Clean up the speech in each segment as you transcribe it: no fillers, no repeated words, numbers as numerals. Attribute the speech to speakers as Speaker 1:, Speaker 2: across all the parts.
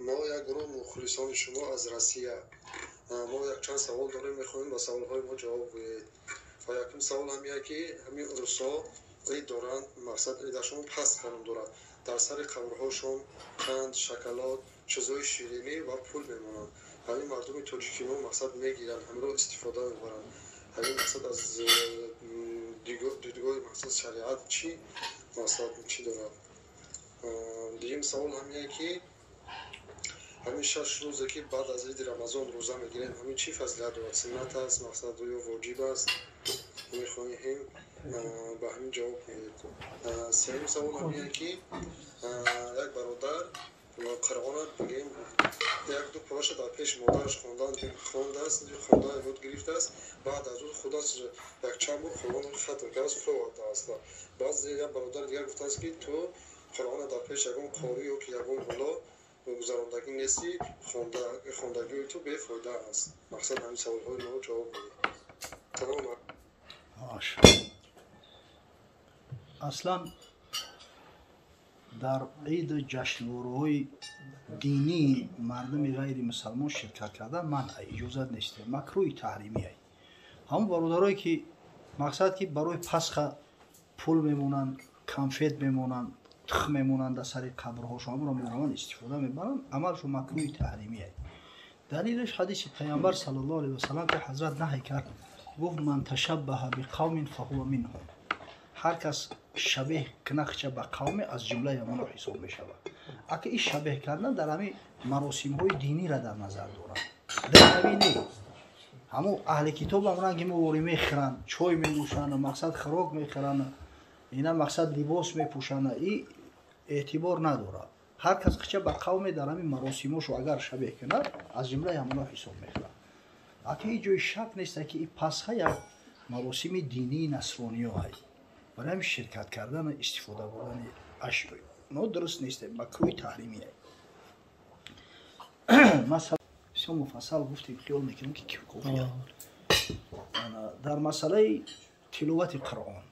Speaker 1: Мо як гурӯҳ мухлисони шумо аз Россия. Мо якчанд савол дорем, мехоҳем ба саволҳои мо ҷавоб гӯед. Ва якум савол ҳамия, ки ҳамин русҳо ид доранд, мақсад идашон Пасха ном дорад. Дар сари қабрҳошон қанд, шоколад, чизҳои ширинӣ ва пул мемонанд. Ҳамин мардуми тоҷики мо, мақсад, мегиранд, ҳаминро истифода мебаранд. Ҳамин, мақсад, аз дидгоҳи, мақсад, шариат чӣ, мақсад, чӣ дорад? Дуюм савол ҳамия, ки ҳамин 6 рӯзе, ки баъд аз иди Рамазон рӯза мегирем, ҳамин чӣ фазилат дорад? Суннат аст, мақсад, ё воҷиб аст? Мехоҳем ба ҳамин ҷавоб диҳед. Сеюм савол ҳамия, ки як бародар Қуръона, бигем, як ду пораша дар пеши модараш хондан хондааст, хонда ёд гирифтааст. Баъд аз ӯ худаш якчанд бор Қуръонро хатм кардааст, фуровардааст. Баъзе як бародари дигар гуфтааст, ки ту Қуръона дар пеши ягон қорӣ ё ки ягон мулло гузарондагӣ нестӣ, хондагии ту бефоида аст. Мақсад, ҳамин саволҳои мо ҷавоб диҳед. Салом.
Speaker 2: Аслан дар иду ҷашнвораҳои динии мардуми ғайри мусалмон ширкат кардан манъ, иҷозат нест, макрӯҳи таҳримия. Ҳамон бародарое, ки, мақсад, ки барои Пасха пул мемонанд, конфет мемонанд, тухм мемонанд дар сари қабрҳошон, ҳамонро мераванд, истифода мебаранд, амалшон макрӯҳи таҳримия. Далелаш ҳадиси Паямбар саллаллоҳу алайҳи васалам, ки ҳазрат наҳй кард, гуфт: "من تشبه بقوم فهو منهم". Ҳар кас шабеҳ кунахча ба қавме, аз ҷумлаи ҳамонро ҳисоб мешавад. Ака, ин шабеҳ кардан дар ҳамин маросимҳои диниро дар назар дорад, дунявӣ не. Ҳамун аҳли китобам ранги мо ворӣ мехӯранд, чой менӯшанд, мақсад, хӯрок мехӯранд, ина, мақсад, либос мепӯшанд, и эътибор надорад. Ҳар кас хича ба қавме дар ҳамин маросимошо агар шабеҳ кунад, аз ҷумлаи ҳамонҳо ҳисоб мехӯрад. Ака, ҳеҷ ҷои шак нест, ки и Пасха як маросими динии насрониё ҳай. Барои ҳамин ширкат кардану истифода бурдани ашёи но дуруст нест, макрӯҳи таҳримия. Масала бисёр муфассал гуфтем, хиёл мекунем, ки кофия. Дар масъалаи тиловати Қуръон,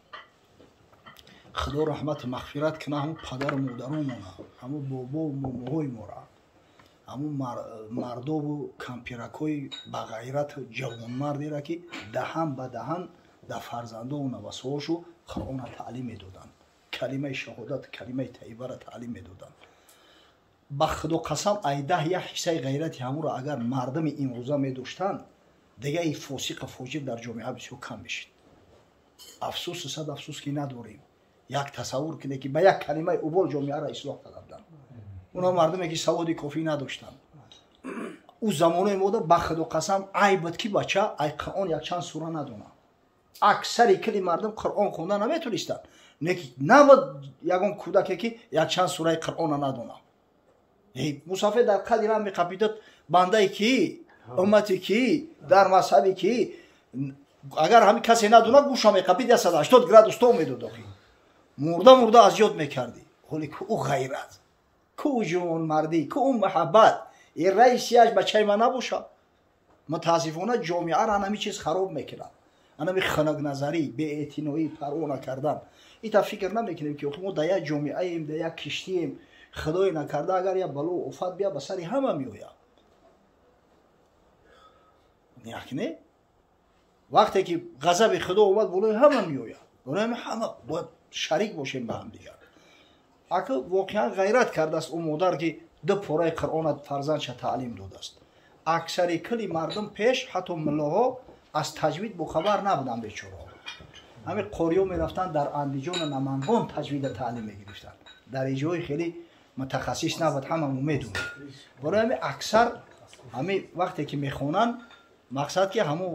Speaker 2: Худо раҳмату мағфират куна ҳамун падару модаронмона, ҳамун бобову момоҳои мора, ҳамун мардову кампиракҳои бағайрату ҷавонмардеро, ки даҳан ба даҳан дар фарзандову навасоҳошу Қуръонро таълим медоданд, калимаи шаҳодат, калимаи таибаро таълим медоданд. Ба Худо қасам, ай 10 як ҳиссаи ғайрати ҳамуро агар мардуми имрӯза медоштанд, дигаи фосиқа фоҷир дар ҷомеа бисёр кам мешид. Афсӯсу сад афсӯс, ки надорем. Як тасаввур кунед, ки ба як калимаи убол ҷомеаро ислоҳ карда буданд онҳо, мардуме, ки саводи кофӣ надоштанд. Ӯ замонои мода, ба Худо қасам, айб буд, ки бача ай Қуръон якчанд сура надонад. Аксари кили мардум Қуръон хонда наметонистанд, неки набуд ягон кӯдаке, ки якчанд сураи Қуръона надонад. Мусафир дар қади рам меқапидад, бандаи ки, уммати ки, дар мазҳаби ки, агар ҳамин касе надонад, гӯша меқапид, 180 градус то медод, охи мурда мурда аз ёд мекардӣ. Ҳоле ку ӯ ғайрат, ку ӯ ҷавонмардӣ, ку ӯ муҳаббат? И раисияш бачаи ман набошад. Мутаассифона, ҷомеаро ҳамин чиз хароб мекунад, анами хунукназарӣ, беэътиноӣ, парво накардан. Ита фикр намекунем, ки мо дар як ҷомеаем, дар як киштием. Худое накарда, агар як бало офат бия, ба сари ҳама меояд. Як не, вақте ки ғазаби Худо омад, болои ҳама меояд. Барои ҳама бояд шарик бошем ба ҳамдигар. Ака, воқеан ғайрат кардааст ӯ модар, ки ду пораи Қуръона фарзандша таълим додааст. Аксари кили мардум пеш, ҳатто муллоҳо, аз таҷвид бохабар набуданд, бечораҳо. Ҳамин қориё мерафтанд дар Андиҷону Намангон, таҷвида таълим мегирифтанд. Дар иҷои хеле мутахассис набуд, ҳамамо медонем. Барои ҳамин аксар ҳамин вақте ки мехонанд, мақсад, ки ҳамун,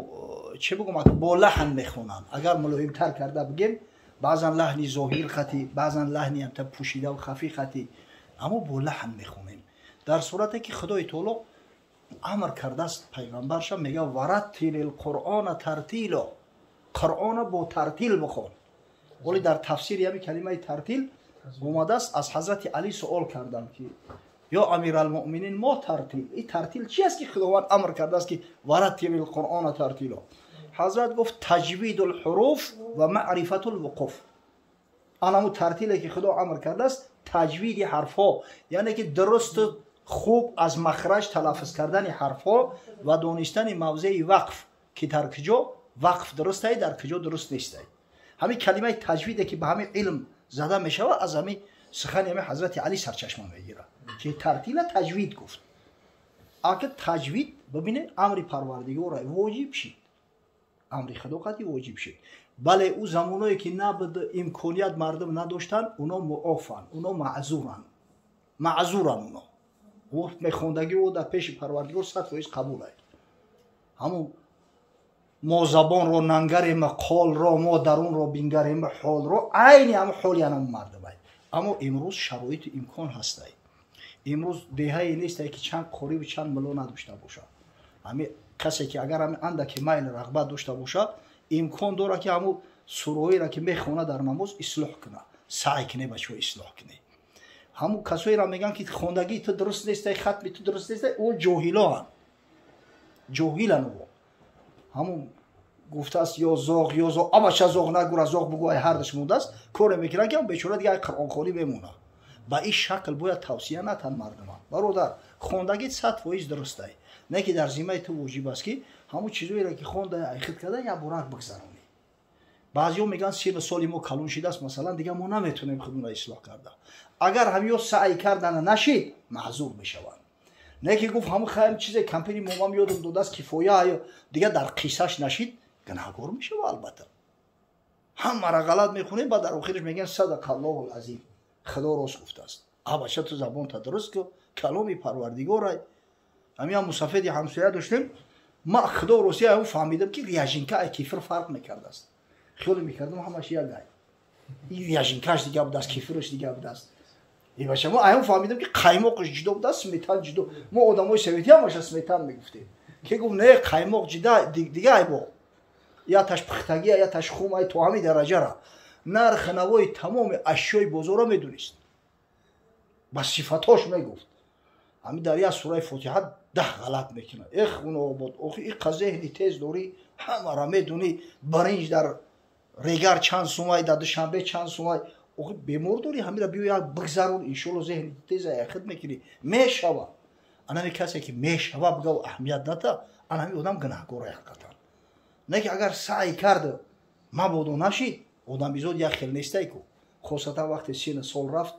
Speaker 2: чӣ бигӯм, бо лаҳн мехонанд. Агар мулоимтар карда бигем, баъзан лаҳни зоҳир хати, баъзан лаҳни амта пӯшидаву хафӣ хати, аммо бо лаҳн мехонем. Дар сурате ки Худои Таоло амр кардааст пайғамбарша, мега: "ورتل القرآن ترتیلا". Қуръона бо тартил бихон. Оли дар тафсири ҳами калимаи тартил омадааст, аз ҳазрати Алӣ суол карданд, ки: "Ё амиралмуъминин, мо тартил, и тартил чи аст, ки Худованд амр кардааст, ки ورتل القرآن ترتیلا?" Ҳазрат гуфт: "تجوید الحروف ومعرفة الوقوف". Анаму тартиле, ки Худо амр кардааст, таҷвиди ҳарфҳо, яъне ки дурусту Хуб аз махраҷ талаффуз кардани ҳарфҳо ва донистани мавзеи вақф, ки дар куҷо вақф дурустай, дар куҷо дуруст нестай. Ҳамин калимаи таҷвиде ки ба ҳамин илм зада мешавад, аз ҳамин сухани ҳамин ҳазрати Али сарчашма мегирад, ки тартила таҷвид гуфт. Ака таҷвид бибине, амри парвардигора воҷиб шид, амри худо қатъи воҷиб шид. Бале, ӯ замоное ки набуд, имконият мардум надоштанд, уно муофанд, уно маъзуранд, маъзуранд уно. Мехондагӣ ӯ дар пеши парвардигор 100% қабул ай. Ҳамун мо забонро нангарем, қолро мо дарунро бингарем, ҳолро айни ҳамун ҳоли анам мардум ай. Аммо имрӯз шароиту имкон ҳастай. Имрӯз деҳае нестай, ки чанд қориву чанд мулло надошта бошад. Ҳами касе ки агар ҳами андаке майл рағбат дошта бошад, имкон дорад, ки ҳамун сураҳоеро, ки мехонад дар намоз, ислоҳ кунад. Саъй кунӣ, бачаҳо, ислоҳ кунӣ. Ҳамун касоеро мегӯянд, ки хондагии ту дуруст нестай, хатми ту дуруст нестай, ӯ ҷоҳилоанд, ҷоҳиланд ӯ. Ҳамун гуфтааст: ё зоғ, ё зоғ, абача зоғ нагура, зоғ бугӯ, ай ҳардаш мондааст. Коре мекунад, ки бечора дига ай қуръонхонӣ мемонад. Ба ин шакл бояд тавсия натан мардума. Бародар, хондагит 100% дурустай, не ки дар зиммаи ту воҷиб аст, ки ҳамун чизоеро, ки хонда, айхид карда, як борак бигзаронӣ. Баъзеҳо мегӯянд, сину соли мо калон шидааст, масалан, дига мо наметонем худмонро ислоҳ карда. Агар ҳамиё саъй кардана нашид, маъзур мешаванд. Не ки гуфт, ҳамун хаем чизе кампини момам ёдам додааст, кифоя, дига дар қиссаш нашид, гунаҳгор мешава албатта. Ҳамаро ғалат мехонем, баъд дар охираш мегӯянд: садақа азим, худо рост гуфтааст. Абача, ту забонта дуруст ку, каломи парвардигорай. Ҳамин мусафеди ҳамсоя доштем, ма худо ростия фаҳмидам, ки ряженка ай кефир фарқ мекардааст. Хиёле мекардам, ҳамаш як ай, ин ряженкаш дига будааст, кефираш дига будааст. Ибача, мо аён фаҳмидам, ки қаймоқаш ҷудо будааст, сметан ҷудо. Мо одамои советӣ ҳамаша сметан мегуфтем, ки гуфт: не, қаймоқ ҷида дига, айбо яташ пухтагия, яташ хум ай. То ҳамин дараҷара нархи навои тамоми ашёи бозорро медонист, ба сифатош мегуфт. Ҳамин дар як сураи Фотиҳа 10 ғалат мекунад. Эх, уно обод, охи иқа зеҳни тез дорӣ, ҳамаро медонӣ, баринҷ дар Регар чанд сумай, дар Душанбе чанд сумай, охи бемор дорӣ, ҳамира биё як бигзарон, иншолло зеҳни теза яхид мекунӣ, мешава. Анами касе ки мешава бигав, аҳамият ната, ана ҳамин одам гунаҳгора ҳақиқатан. Не ки агар саъй кард, мабодо нашид, одамизод як хел нестай ку, хосатан вақте сину сол рафт,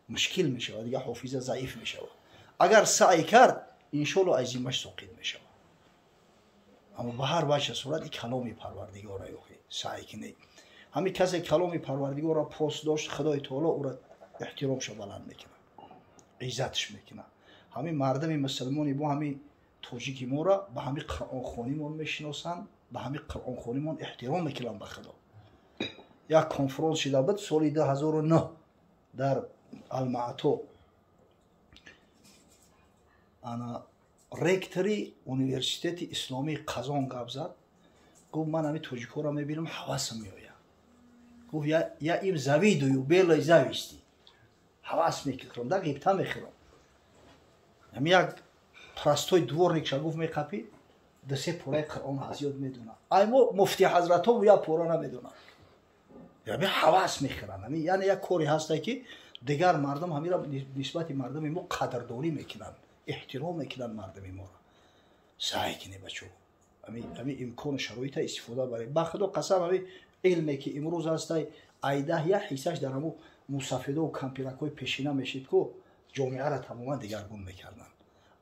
Speaker 2: мушкил мешавад, дига ҳофиза заиф мешавад. Агар саъй кард, иншолло аз зиммаш соқит мешавад. Аммо ба ҳар ваҷҳа сурат и каломи парвардигора, охи саъй кунед. Ҳамин касе каломи парвардигорро пос дошт, худои таоло ӯро эҳтиромша баланд мекунад, иззатш мекунад. Ҳамин мардуми мусулмони бо ҳамин тоҷики моро ба ҳамин қуръонхонимон мешиносанд, ба ҳамин қуръонхонимон эҳтиром мекунанд. Ба худо, як конфронс шида буд соли 2009 дар Алмаато. Ана ректори университети исломии Қазон гап зад, гуфт: ман ҳамин тоҷикҳоро мебинам, ҳавасам меояд. Гуфт: я им завидую белой завистью, ҳавас мекунам, да ғибта мехӯрам. Ҳами як простой дворникша, гуфт, меқапӣ, ду-се пораи Қуръон аз ёд медонад, ай мо муфти ҳазратҳо як пора намедонад. Ами ҳавас мехӯранд. Яъне як коре ҳасте, ки дигар мардум ҳамира нисбати мардуми мо қадрдорӣ мекунанд, эҳтиром мекунанд мардуми моро. Саъй кунед, бачо, ами имкону шароита истифода баред. Ба худо қасам, ами илме ки имрӯз ҳастай, айдаҳ як ҳиссаш дар ҳамун мусафедову кампиракҳои пешина мешид ку, ҷомеаро тамоман дигаргун мекарданд.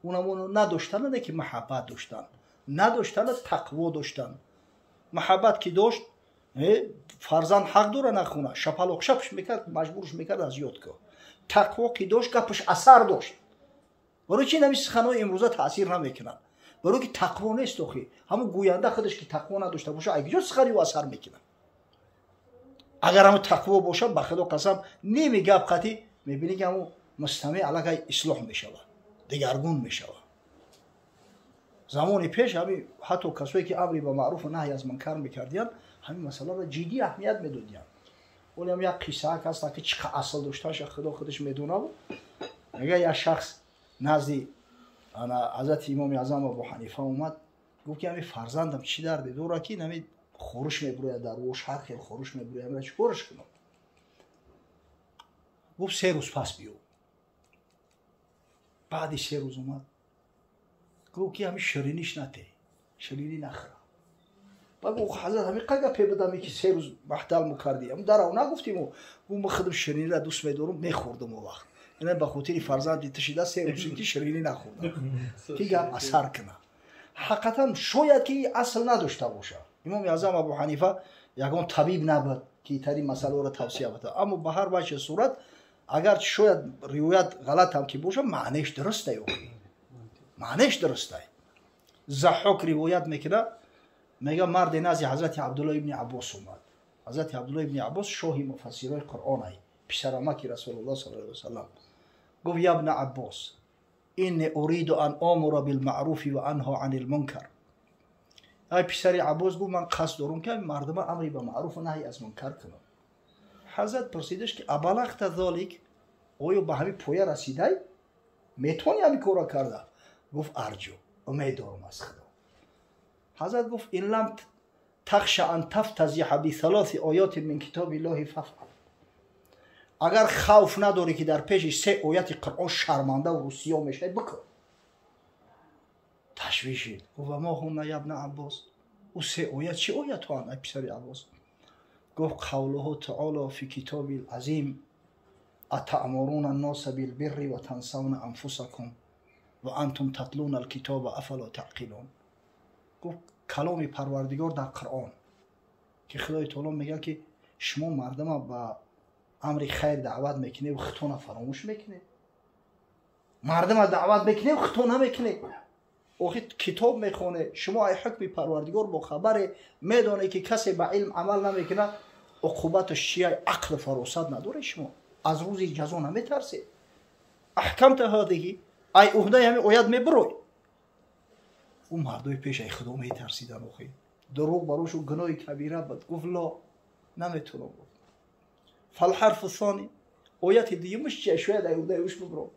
Speaker 2: Унамоно надоштана, не ки маҳаббат доштан, надоштана, тақво доштан. Маҳаббат ки дошт, фарзанд ҳақ дора нахуна, шапалоқ шапш мекард, маҷбурш мекард аз ёд ку. Тақво ки дошт, гапаш асар дошт. Барои чи ҳами суханҳои имрӯза таъсир намекунанд? Барои ки тақво нест. Охи ҳамун гӯянда худаш ки тақво надошта боша, ай куҷо сухани ӯ асар мекунад? Агар ҳамун тақво бошад, ба худо қасам, ними гап қатӣ мебинӣ, ки ҳамун мустамеъ аллакай ислоҳ мешавад, дигаргун мешавад. Замони пеш ҳами ҳатто касое ки амри ба маъруфу наҳй аз мункар мекардиянд, ҳамин масъаларо ҷиддӣ аҳамият медодиянд. Олиам як қиссаак ҳаст, ки чӣ қа асл дошташа худо худаш медонад. Мега, як шахс назди ҳазрати имоми аъзам Абу Ҳанифа омад, гуфт, ки ҳами фарзандам чӣ дарде дорад, ки нами хӯриш мебурояд, дар вош ҳар хел хӯриш мебурояд, чӣ кораш кунам? Гуфт: 3 рӯз пас биё. Баъди 3 рӯз омад, гуфт ки ҳамин шириниш нате, ширинӣ нахӯра. Баъд гуфт ҳазрат ҳамин қа гапе будам ки 3 рӯз маҳтал мукардӣ, ҳам дарав нагуфтиму. Гуфт ман худам шириниро дӯст медорам, мехӯрдам он вақт. Ина ба хотири фарзанди ту шида 3 рӯз ки ширинӣ нахӯрдам, ки гап асар кунад. Ҳақиқатан шояд ки асл надошта бошад. Имоми Аъзам Абу Ҳанифа ягон табиб набуд ки тари масъаларо тавсия буда, аммо ба ҳар ваҷҳи сурат агар шояд ривоят ғалат ҳам ки бошад, маънеш дурустай, маънеш дурустай. Заҳҳок ривоят мекунад, мега марде назди ҳазрати Абдулло ибни Аббос омад. Ҳазрати Абдулло ибни Аббос шоҳи муфассирои Қуръон ай, писарамаки Расулуллоҳ саллаллоҳу алайҳи васаллам. Гуфт ябна Аббос, инни уриду ан омура билмаъруфи ва анҳо анил мункар. Ай писари Аббос, гуфт ман қасд дорам ки мардума амри ба маъруфу наҳй аз мункар кунам. Ҳазрат пурсидаш ки абалағта золик, оё ба ҳамин поя расидай? Метавонӣ ҳамин корро карда? Гуфт арҷу, умед дорам аз Худо. Ҳазрат гуфт ин лам тахша ан тафтазиҳа бисалоси оётин мин китобиллоҳи фафъал. Агар хавф надорӣ ки дар пеши 3 ояти Қуръон шарманда ва рӯсиё мешавӣ, бикун. Ташвишид. Гуфт ва мо ҳунна ябна Аббос, ӯ 3 оят чӣ оятҳоанд, ай писари Аббос? Гуфт қавлуҳу таоло фи китобил азим атаъмуруна анноса билбирри ва тансавна анфусакум ва антум татлуна алкитоба афало таъқилун. Гуфт каломи Парвардигор дар Қуръон ки Худои таоло мегӯяд ки шумо мардума ба амри хайр даъват мекунед ва хитона фаромӯш мекунед, мардума даъват мекунед ва хито намекунед. Охир китоб мехонед, шумо ай ҳукми Парвардигор бохабаре, медонед ки касе ба илм амал намекунад, уқубаташ чия? Ақлу фаросат надоред шумо, аз рӯзи ҷазо наметарсед. Аҳкамта ҳадиҳи, ай уҳдаи ҳамин оят мебурой. Ӯ мардои пеш ай Худо метарсидан. Охир дурӯғ барошу гуноҳи кабира буд. Гуфт ло, наметавонам. Гуфт фалҳарфу сони, ояти дуюмаш чия? Шояд ай уҳдаи ӯш бибуром.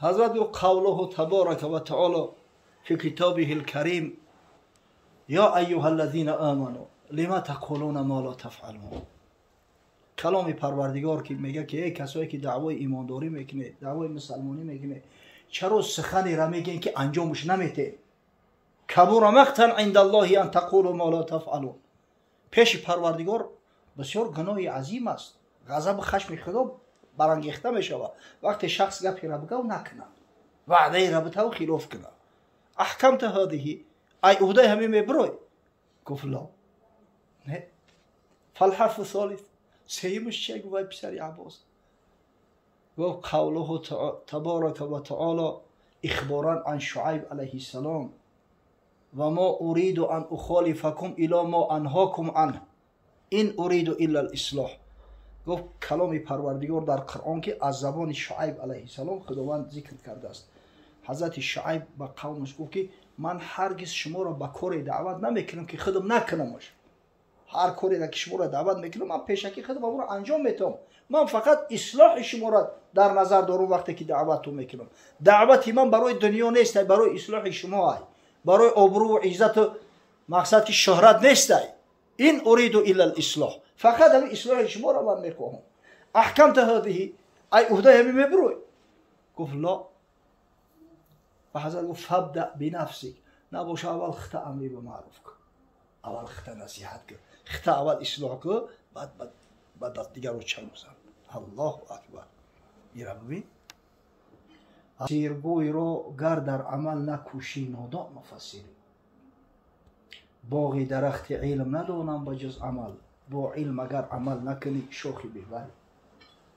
Speaker 2: Ҳазрат гуфт қавлуҳу таборака ва таоло фи китобиҳи лкарим ё айюҳа аллазина аману лима тақулуна ма ла тафъалун. Каломи Парвардигор ки мегӯяд ки эй касое ки даъвои имондорӣ мекунед, даъвои мусалмонӣ мекунед, чаро суханеро мегӯед ки анҷомаш наметед? Кабура мақтан инда Аллоҳи ан тақулу ма ла тафъалун. Пеши Парвардигор бисёр гуноҳи азим аст, ғазабу хашми Худо барангехта мешавад вақте шахс гаперо бигав накунад, ваъдаеро битаву хилоф кунад. Аҳкамта ҳадиҳи, ай уҳдаи ҳамин мебурой? Гуфт ло, не. Фалҳарфу солис, сеюмаш чия? Гуфт ай писари Аббос. Гуфт қавлуҳу таборака ва таоло ихборан ан Шуайб алайҳиссалом ва мо уриду ан ухолифакум ило мо анҳокум анҳ ин уриду илла лислоҳ. Гуфт каломи Парвардигор дар Қуръон ки аз забони Шуайб алайҳиссалом Худованд зикр кардааст. Ҳазрати Шуайб ба қавмаш гуфт ки ман ҳаргиз шуморо ба коре даъват намекунам ки худам накунамаш. Ҳар кореро ки шуморо даъват мекунам, ман пешакӣ худам онро анҷом метавам. Ман фақат ислоҳи шуморо дар назар дорам вақте ки даъваттон мекунам. Даъвати ман барои дунё нест, барои ислоҳи шумо ай, барои обрӯву иззату мақсад ки шӯҳрат нестай. Ин уриду илла лислоҳ, фақат ҳамин ислоҳи шуморо ман мехоҳам. Аҳкамта ҳадиҳи, ай уҳдаи ҳамин мебурой? Гуфт ло. Ва ҳазрат гуфт фабда бинафсик, набоша аввал хита амри ба маъруф кун, аввал хита насиҳат кун, хита аввал ислоҳ кун, баъд дигарро чанг бизан. Аллоҳу акбар. Ира бибин, сиргӯйро гар дар амал накӯшӣ нодон муфассирӣ. Боғи дарахти илм надонам ба ҷуз амал, бо илм агар амал накунӣ шохи бебарӣ.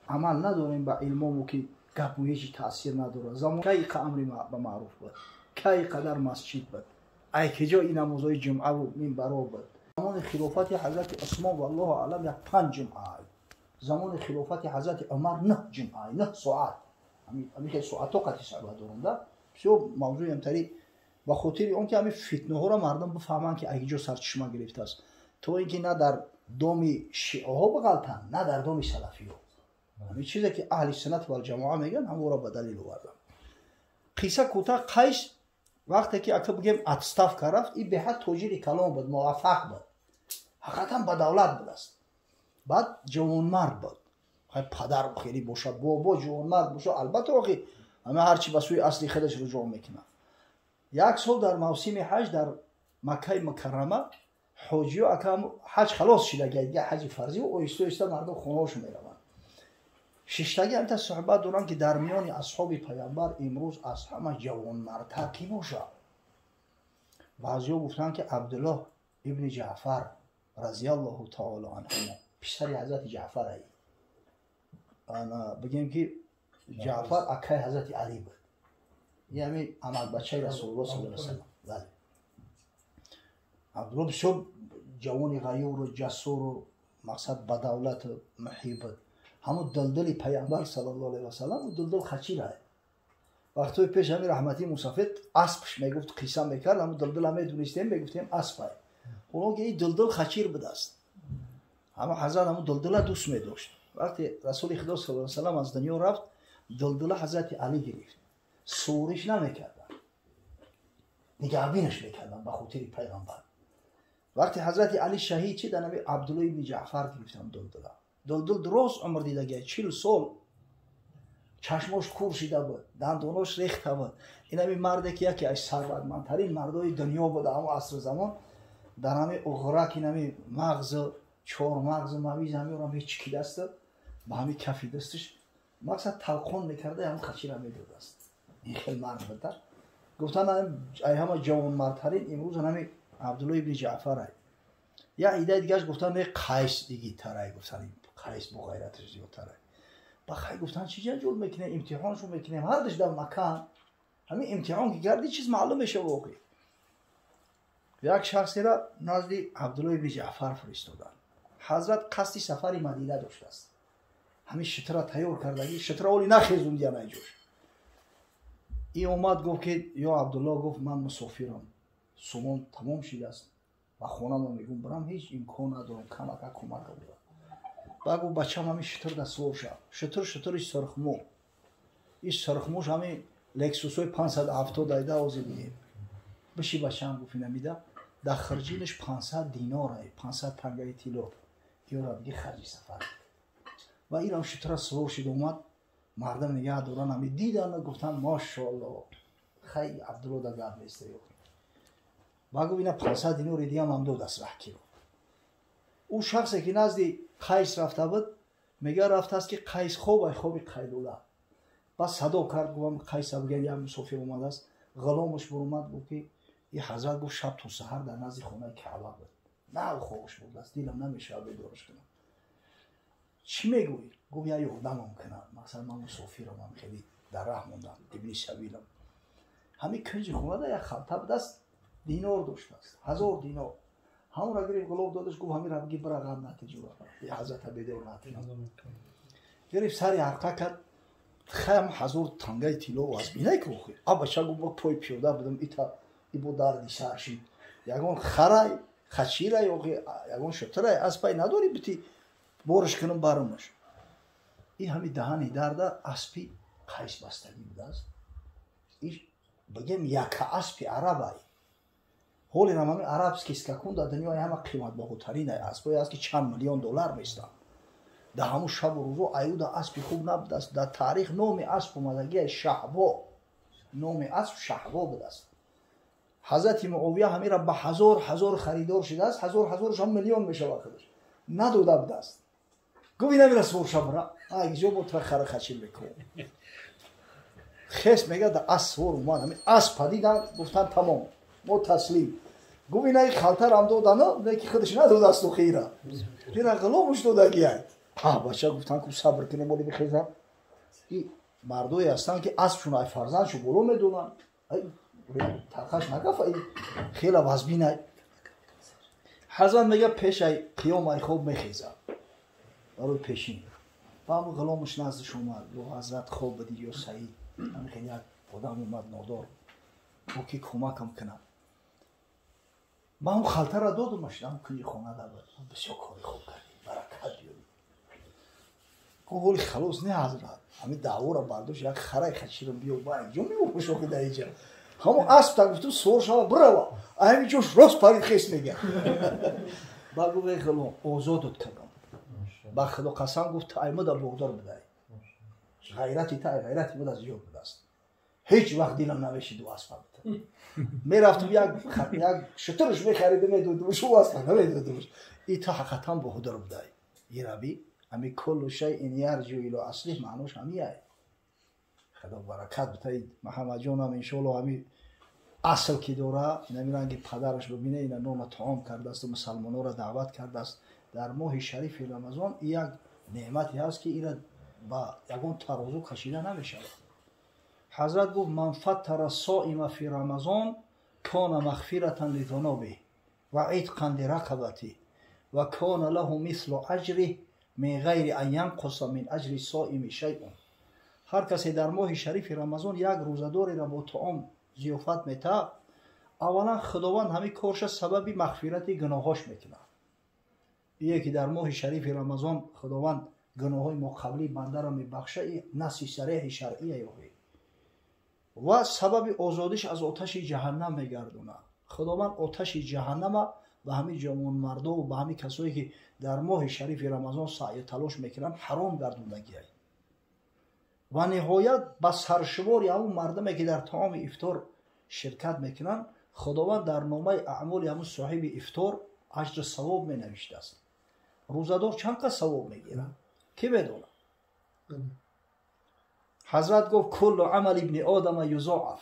Speaker 2: Амал надорем ба илмому ки гапу ҳеҷ таъсир надорад. Замон кай амри ба маъруф буд, кай қадар масҷид буд, ай киҷо ин намозҳои ҷумъаву минбаро буд. Замони хилофати ҳазрати Усмон валлоҳу аълам як 5 ҷумъа, замони хилофати ҳазрати Умар 9 ҷумъа, 9 соат. Ҳамин хел соатҳо қати суҳбат дорам да. Бисёр мавзӯи ҳамтари ба хотири он ки ҳамин фитнаҳоро мардум бифаҳманд ки ай ҷо сарчашма гирифтааст, то ин ки на дар доми шиаҳо бағалтанд, на дар доми салафиҳо. Ҳамин чизе ки аҳли суннат валҷамоа мегӯянд, ҳамонро ба далил овардам. Қисса кӯтоҳ, Қайс вақте ки ака бигем отставка рафт, ин беҳад тоҷири калон буд, муваффақ буд, ҳақиқатан ба давлат будааст. Баъд ҷавонмард буд, падар хеле бошад, бобо ҷавонмард бошад, албатта охи Ҳама ҳарчи ба сӯи асли худаш руҷӯъ мекунад. Як сол дар мавсими ҳаҷ дар Маккаи Мукаррама ҳоҷиё ака ҳаҷ халос шида, дига ҳаҷи фарзӣ, оҳиста оҳиста мардум хонаҳошон мераванд. Шиштагӣ ҳамта суҳбат доранд, ки дар миёни асҳоби пайғамбар имрӯз аз ҳама ҷавонмардтар кӣ бошад? Баъзеҳо гуфтанд, ки Абдуллоҳ ибни Ҷаъфар разияллоҳу таоло анҳумо, писари ҳазрати Ҷаъфар ай. Бигем, ки Ҷаъфар акаи ҳазрати Алӣ буд, яъне амакбачаи Расулуллоҳ саллаллоҳу алайҳи васаллам. Бале, Абдуллоҳ бисёр ҷавони ғаюру ҷасуру мақсад ба давлату муҳиб буд. Ҳамун дилдили пайғамбар саллаллоҳу алайҳи васаллам, дилдил хачира. Вақтҳои пеш ҳами раҳматӣ мусафид аспш мегуфт, қисса мекард, ҳамун дилдила медонистем, мегуфтем аспай. Ҳоло ки ин дилдил хачир будааст. Ҳама ҳазрат ҳамун дилдила дӯст медошт. Вақте Расули Худо саллаллоҳу алайҳи васаллам аз дунё рафт, дилдила ҳазрати Алӣ гирифт. Суриш намекарданд, нигаҳбинаш мекарданд ба хотири пайғамбар. Вақте ҳазрати Алӣ шаҳид шид, анаби Абдулло ибни Ҷаъфар гирифтам дилдила. Дилдил дурост умр дидагия, 40 сол. Чашмош кур шида буд, дандонош рехта буд. Инами марде ки яке аз сарватмандтарин мардои дунё буда ҳамон асри замон, дар ҳами уғрак инами мағзу чормағзу мавиз ҳамиро мечикидасту ба ҳами кафи дасташ мақсад талқон мекарда, ҳамон хачира медодааст. Ин хел мард буда. Гуфтан, ай ҳама ҷавонмардтарин имрӯз ҳами Абдулло ибни Ҷаъфар ай. Як идаи дигараш гуфтан, не, Қайс дигитарай, гуфтан, Қайс бо ғайраташ зиёдтарай. Ба хай гуфтан, чӣ ҷанҷол мекунем, имтиҳоншо мекунем, ҳардаш дар макан. Ҳамин имтиҳон ки кардӣ, чиз маълум мешава воқеъ. Як шахсера назди Абдулло ибни Ҷаъфар фиристоданд. Ҳазрат қасди сафари Мадина доштааст. Ҳамин шитра тайёр кардагӣ, шитра оли нахезундиян ай ҷош. Ин омад, гуфт, ки ё Абдулло, гуфт, ман мусофирам, сумон тамом шидааст, ба хонамон мегӯм бирам, ҳеҷ имкон надорам, камака кӯмака бурам. Ба гуфт, бачам, ҳамин шитр да сувор шав. Шитр шитри сирхмӯ. Ин сирхмӯш ҳамин Лексусҳои 570 айда ҳозир бигем. Биши, бачам, гуфт, инамида дар хирҷинаш 500 динор ай, 500 тангаи тилло. Ёра биги харҷи сафар. Ва инам шитра сувор шид, омад, мардам нигаҳ доран, ҳами дидан, гуфтан, машоалло, хай Абдулло да гап нест. Ба гуфт, ина 500 динори дигаам ҳам додааст раҳкиро. Ӯ шахсе ки назди Қайс рафта буд, мега, рафтааст, ки Қайс хоб ай, хоби қайлула. Баъд садо кард, гуфтам, Қайса бигӯяд, як мусофир омадааст. Ғуломаш буромад, гуфт, ки ин ҳазрат, гуфт, шаб то саҳар дар назди хонаи Каъба буд, нав хобаш бурдааст, дилам намешавад бедораш кунам. Чӣ мегӯӣ? Гуфт, як ёрдамам кунад, мақсад ман мусофирам, ам хеле дар раҳ мондам, ибни сабилам. Ҳамин кунҷи хонада як халта будааст, динор доштааст, 1000 динор. Ҳамонро гирифт, ғулом додаш, гуфт, ҳаминро биги, бира, ғам натиҷура, ҳазрата бедор натиҷа. Гирифт, сари ҳарқа кард, хаям 1000 тангаи тилло аз бинай ки охир. А бача гуфт, ма пой пиёда будам, ита ибо дарди сар шид. Ягон харай, хачирай, охи ягон шутурай, аспай надори бити борш кунам барумаш. Ин ҳами даҳани дарда аспи Қайс бастагӣ будааст. Ин бигем яка аспи арабай. Ҳолинам ҳами арабский скакун дар дунёи ҳама қиматбаҳотарин аспое аст, ки чанд миллион доллар местанд. Дар ҳамун шабу рӯзо аюда аспи хуб набудааст. Дар таърих номи асп омадагиай Шаҳбо. Номи асп Шаҳбо будааст. Ҳазрати Муовия ҳамира ба ҳазор ҳазор харидор шудааст, ҳазор ҳазораш ҳам миллион мешавад худаш. Надода будааст. Гуфт, инамира сувор шабра, ай ҷо бо тра хара хачир мекунам. Хес мега, да асп сувор омад, ҳамин асп падидан, гуфтан, тамом, мо таслим. Гуфт, инаи халтарам додана, не ки худаш надодасту хира. Ина ғуломаш додагиай. Ҳа, бача, гуфтан, ку сабр кунем, оли бихезам. И мардое ҳастанд, ки аспшон ай фарзандшо боло медонанд. Талхаш нагафа, хела вазбинай. Ҳазрат мега, пешай қиём ай хоб мехезад барои пешин. Ба ҳамун ғуломаш наздиш омад, ё ҳазрат, хоб будӣ ё Саид? Ҳамин хел як одам омад нодор, ӯ ки кӯмакам кунад. Ман ҳамун халтара додумаш, ҳамун кунҷи хона буд. Бисёр кори хуб кардӣ, баракат биёрӣ. Гуфт, ҳоли халос не, ҳазрат, ҳамин даъвора бардошт, як харай хачирам биё, ба инҷо меофуш охи дар инҷа. Ҳамон асп та гуфту сувор шава, бирава. Ҳамин ҷош рост парид, хес мега. Ба гуфт, эй ғулом, озодот кардам. Ба Худо қасам, гуфт, аймада боғдор будай. Ғайрати та ғайрати буда зиёд будааст. Ҳеҷ вақт дилам намешид ду аспа битам. Мерафтам як шутурш мехаридам, медодамш, ӯ аспа намедодамш. И то ҳақиқатан баҳодур будай. Ираби ами куллу шайъин ярҷиу ило аслих маънош ҳамияй. Худо баракат битай Муҳаммадҷонам, иншоалло ҳами асл ки дора, инами ранги падараш бибине, ина нона таом кардааст, мусалмонора даъват кардааст. Дар моҳи шарифи Рамазон як неъмате ҳаст, ки ира ба ягон тарозу кашида намешавад. Ҳазрат гуфт: ман фаттара соима фи Рамазон кона мағфиратан лизунубиҳ ва итқан лирақабатиҳ ва кона лаҳу мислу аҷриҳ мин ғайри ан янқуса мин аҷри соими шайъун. Ҳар касе дар моҳи шарифи Рамазон як рӯзадореро бо таом зиёфат метаҳад, аввалан Худованд ҳамин корша сабаби мағфирати гуноҳош мекунад. Ие ки дар моҳи шарифи Рамазон Худованд гуноҳҳои моқаблии бандаро мебахша, и наси сареҳи шаръия ёҳӣ ва сабаби озодиш аз оташи ҷаҳаннам мегардонад. Худованд оташи ҷаҳаннама ба ҳамин ҷавонмардову ба ҳамин касое ки дар моҳи шарифи Рамазон саъю талош мекунанд, ҳаром гардондагиай. Ва ниҳоят ба саршумори ҳамун мардуме ки дар таоми ифтор ширкат мекунанд, Худованд дар номаи аъмоли ҳамун соҳиби ифтор аҷру савоб менавиштааст. Рӯзадор чанд қад савоб мегирад? Кӣ медонад? Ҳазрат гуфт: куллу амали ибни одама юзоаф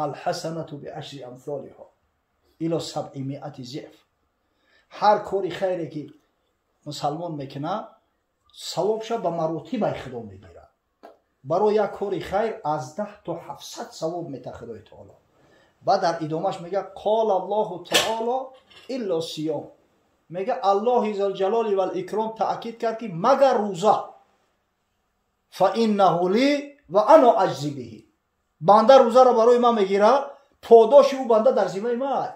Speaker 2: алҳасанату биашри амсолиҳо ило сабъи миати зиф. Ҳар кори хайре ки мусалмон мекунад, савобша ба маротибаи Худо мегирад. Барои як кори хайр аз 10 то 700 савоб мета Худои таоло. Баъд дар идомаш мега: қол Аллоҳу таоло илло сиём. Мега Аллоҳи зулҷалоли вал икром таъкид кард, ки магар рӯза, фа иннаҳу ли ва ано аҷзи биҳи. Банда рӯзаро барои ман мегирад, подоши ӯ банда дар зиммаи ман.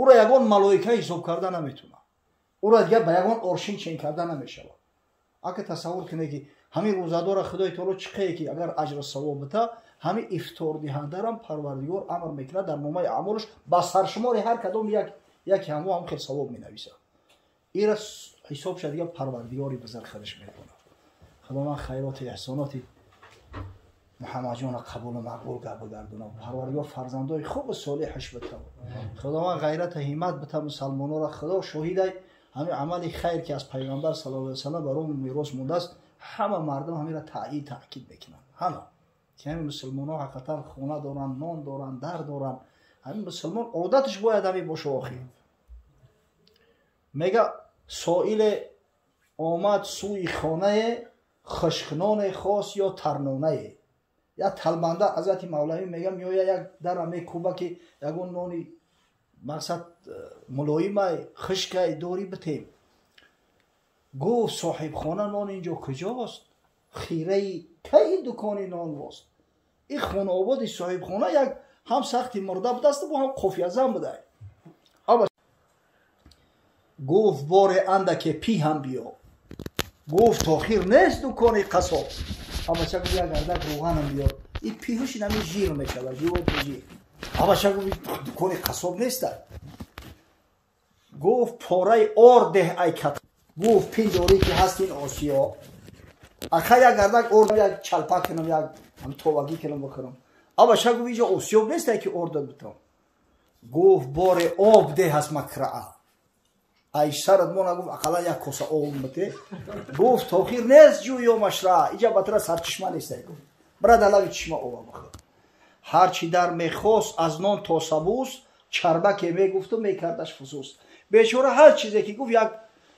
Speaker 2: Ӯро ягон малоика ҳисоб карда наметавонад, ӯро дигар ба ягон оршин чен карда намешавад. Ака тасаввур кунед, ки ҳамин рӯзадора Худои таоло чӣ қае ки агар аҷру савоб бита, ҳамин ифтордиҳандарам Парвардигор амр мекунад, дар номаи аъмолаш ба саршумори ҳар кадом яке ҳамво ҳам хел савоб менависад. Ира ҳисобша дигар Парвардигори бузург худаш медонад. Худованд хайроти эҳсоноти Муҳаммадҷонро қабулу мақбул бигардонад. Парвардигор фарзандои хубу солеҳаш бита. Худованд ғайрату ҳиммат бита мусалмонора. Худо шоҳидай, ҳамин амали хайр ки аз Пайғамбар саллаллоҳу алайҳи васаллам барои мерос мондааст, ҳама мардум ҳаминро таъйид таъкид мекунанд. Ҳама ки ҳамин мусулмонҳо ҳақиқатан хона доранд, нон доранд, дар доранд. Ҳамин мусулмон одаташ бояд ҳамин боша. Охир мега: соиле омад сӯи хонае, хушкноне хост ё тарнонае. Як талбанда, ҳазрати Мавлавӣ мега, меоя, як дара мекӯба, ки ягон нони мақсад мулоимай, хушкай дорӣ битем. Гуфт соҳибхона: нон инҷо куҷост? Хираи кай дукони нонвост? Ин хонаободи соҳибхона як ҳам сахти мурда будааст, бо ҳам қофиязан будай. Гуфт: боре андаке пӣ ҳам биё. Гуфт: тохир нест дукони қассоб. Абача гуфт: як гардак рӯғанам биёр. И пиҳуш инами жир мешавад, животи жир. Абача гуфт: дукони қассоб неста. Гуфт: пораи ор деҳ, ай кат. Гуфт: пиндорӣ ки ҳаст ин осиё? Аха, як гардак ор, як чалпак кунам, як товагӣ кунам, бихӯрам. Абача гуфт: инҷо осиёб неста, ки ор дод битам. Гуфт: боре об деҳ аз макраа. Ай сарат мона, гуфт, ақаллан як коса об бите. Гуфт: тохир нест ҷӯё машраа, иҷа батра сарчишма неста. Гуфт: бира дар лаби чишма ова бихӯр. Ҳарчи дар мехост аз нон то сабус, чарбаке мегуфту мекардаш фусус. Бечора ҳар чизе ки гуфт, як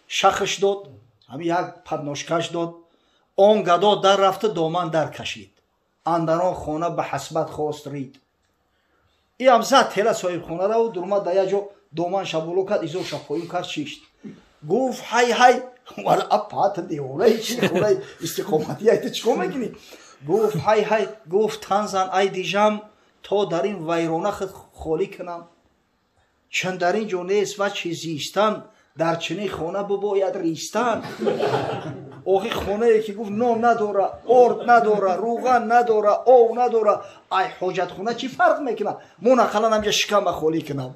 Speaker 2: шахш дод, ҳамин як падношкаш дод. Он гадо дар рафта доман дар кашид, андар он хона ба ҳасбат хост рид. Иам зад тела соҳибхонараву дурмад дар як ҷо, доман шаболо кард, изорша поён кард, шишт. Гуфт: ҳай ҳай, апата девонаи чи, хонаи истиқоматӣ ай, ту чӣ кор мекунӣ? Гуфт: ҳай ҳай. Гуфт: тан зан, ай дижам, то дар ин вайрона худ холӣ кунам. Чун дар ин ҷо нест вачҳи зистан, дар чунин хона бибояд ристан. Охи хонае ки, гуфт, нон надора, орд надора, рӯған надора, ов надора, ай ҳоҷатхона чӣ фарқ мекунад? Мон ақаллан ҳамҷа шикама холӣ кунам.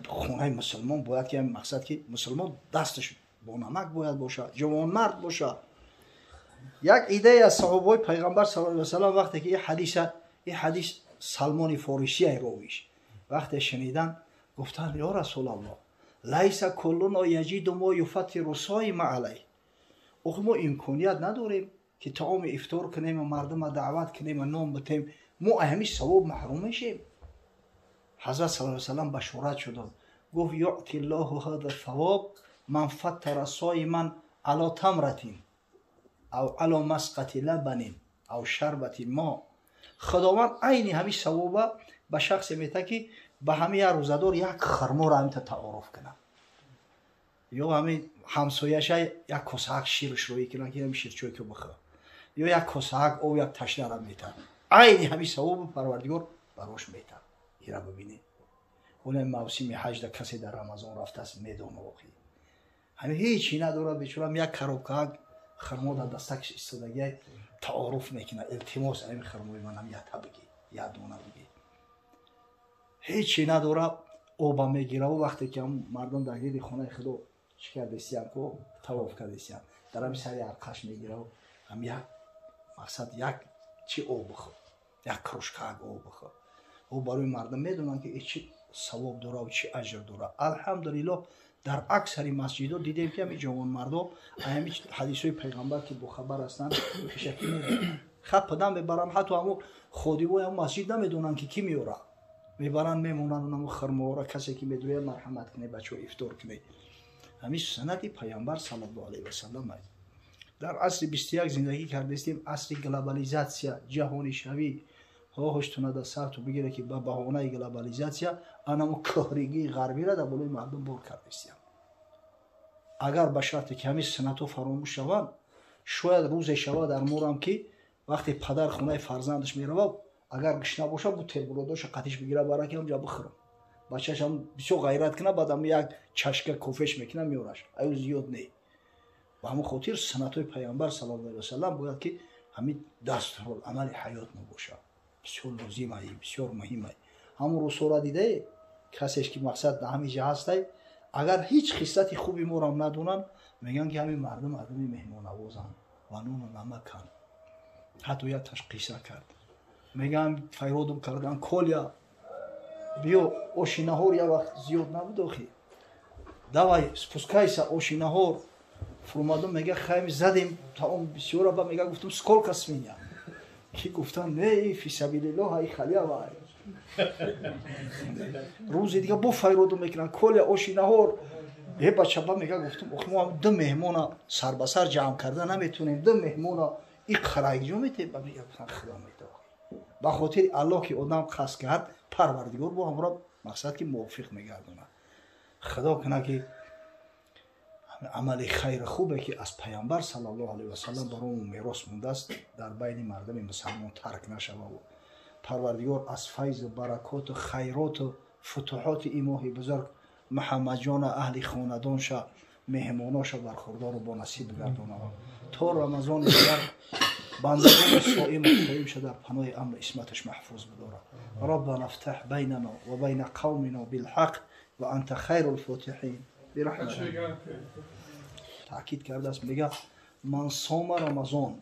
Speaker 2: Хонаи мусулмон бояд ки мақсад ки мусулмон дасташ бо намак бояд бошад, ҷавонмард бошад. Як идея аз саҳобаҳои пайғамбар саллаллоҳу алайҳи васаллам вақте ки ин ҳадис Салмони Форисия ровиш вақте шунидан гуфтанд: ё Расулаллоҳ, лайса куллуно яҷиду мо юфаттиру соима алайҳ. Охи мо имконият надорем ки таоми ифтор кунем ва мардума даъват кунем ва нон битем, мо аз ҳамин савоб маҳрум мешем. Ҳазрат саллаллоҳу алайҳи васаллам башорат шуданд, гуфт: юъти ллоҳу ҳаза савоб ман фаттара соиман ало тамратин ав ало масқати лабанин ав шарбати мо. Худованд айни ҳамин савоба ба шахсе метаҳад ки ба ҳамин як рӯзадор як хурморо ҳаминта таоруф кунад, ё ҳамин ҳамсояша як косаак ширш рӯӣ кунад ки ҳамин ширчой ки бихӯр, ё як косаак об як ташнара метаҳад. Айни ҳамин савобу Парвардигор барош метаҳад. Ира бибинед, оне мавсими ҳаҷда касе дар Рамазон рафтааст медона, охи ҳамин ҳечи надорад бечорам, як коробкаак хурмо дар дастакш истодагиай таоруф мекунад: илтимос, ҳамин хурмои манам якта бигӣ, як дона бигӣ. Ҳечи надора, оба мегираву вақте ки ҳам мардум дар гирди хонаи худо чӣ кардесиян ко тавоф кардесиян, дар ҳамин сари арқаш мегираву ҳам як мақсад як чи об бихӯр, як кружкаак об бихӯр. О барои мардум медонанд ки чӣ савоб дора ва чӣ аҷр дора. Алҳамдулиллоҳ, дар аксари масҷидҳо дидем ки ҳамин ҷавонмардо ҳамин ҳадисҳои пайғамбар ки бохабар ҳастанд пешакӣ медонанд, хаб падам мебаранд. Ҳатто ҳамо ходимои ҳамо масҷид намедонанд ки кӣ меорад, мебаранд мемонанд онамо хурмоҳоро, касе ки медояд марҳамат кунед, бачаҳо ифтор кунед. Ҳамин суннати пайғамбар саллаллоҳу алайҳи васаллам аст. Дар асри 21 зиндагӣ кардастем, асри глобализатсия, ҷаҳонишавӣ. Ҳоҳуштуна дар сарту бигирад ки ба баҳонаи глобализатсия анамо кӯҳригии ғарбиро дар болои мардум бор кардастиям. Агар ба шарте ки ҳамин суннатҳо фаромӯш шаванд, шояд рӯзе шавад дар морам ки вақте падар хонаи фарзандаш меравад, агар гушна бошад, бутербродоша қатиш бигирад, бара ки ҳамҷа бихӯрам. Бачааш ҳам бисёр ғайрат кунад, баъд ҳам як чашка кофеш мекунад, меораш, аю зиёд не. Ба ҳамон хотир суннатҳои пайғамбар саллаллоҳу алайҳи васаллам бояд ки ҳамин дастуруламали ҳаёт мо бошад. Бисёр лозим ай, бисёр муҳим ай. Ҳамон рӯзҳоро дидае касеш ки мақсад дар ҳамин ҷа ҳастай, агар ҳеҷ хислати хуби морам надонанд, мегӯянд ки ҳамин мардум мардуми меҳмоннавозанд ва нону намаканд. Ҳатто як ташқиса кард, мегӯям файродум кардан: Коля, биё оши наҳор, як вақт зиёд набуд охи, давай спускайся, оши наҳор. Фурӯмадум, мега хайми задем таом бисёра, ба мега гуфтум: сколько с меня? Ки гуфтам: не, фисабилиллоҳ, ай халява. Рӯзи дига бо файроду мекунанд: Коля, оши наҳор. Е бача, ба мега гуфтум: охи мо ду меҳмона сарбасар ҷамъ карда наметонем, ду меҳмона и қарайҷо метем. Ба мега гуфтам: худо медод, ба хотири Аллоҳ ки одам қасд кард, Парвардигор бо ҳамро мақсад ки мувофиқ мегардонад. Худо кунад ки амали хайри хубе ки аз пайғамбар саллаллоҳу алайҳи васаллам баромо мерос мондааст, дар байни мардуми мусалмон тарк нашавад. Парвардигор аз файзу баракоту хайроту футуҳоти ин моҳи бузург Муҳаммадҷона, аҳли хонадонша, меҳмоноша бархурдору бонасиб бигардонад. То Рамазони дигар бандагони соиму қоимша дар паноҳи амну исматаш маҳфуз бидорад. Роббана фтаҳ байнана ва байна қавмина билҳақ ва анта хайру лфотиҳин бирахматик. Таъкид кардааст, мега: ман сома Рамазон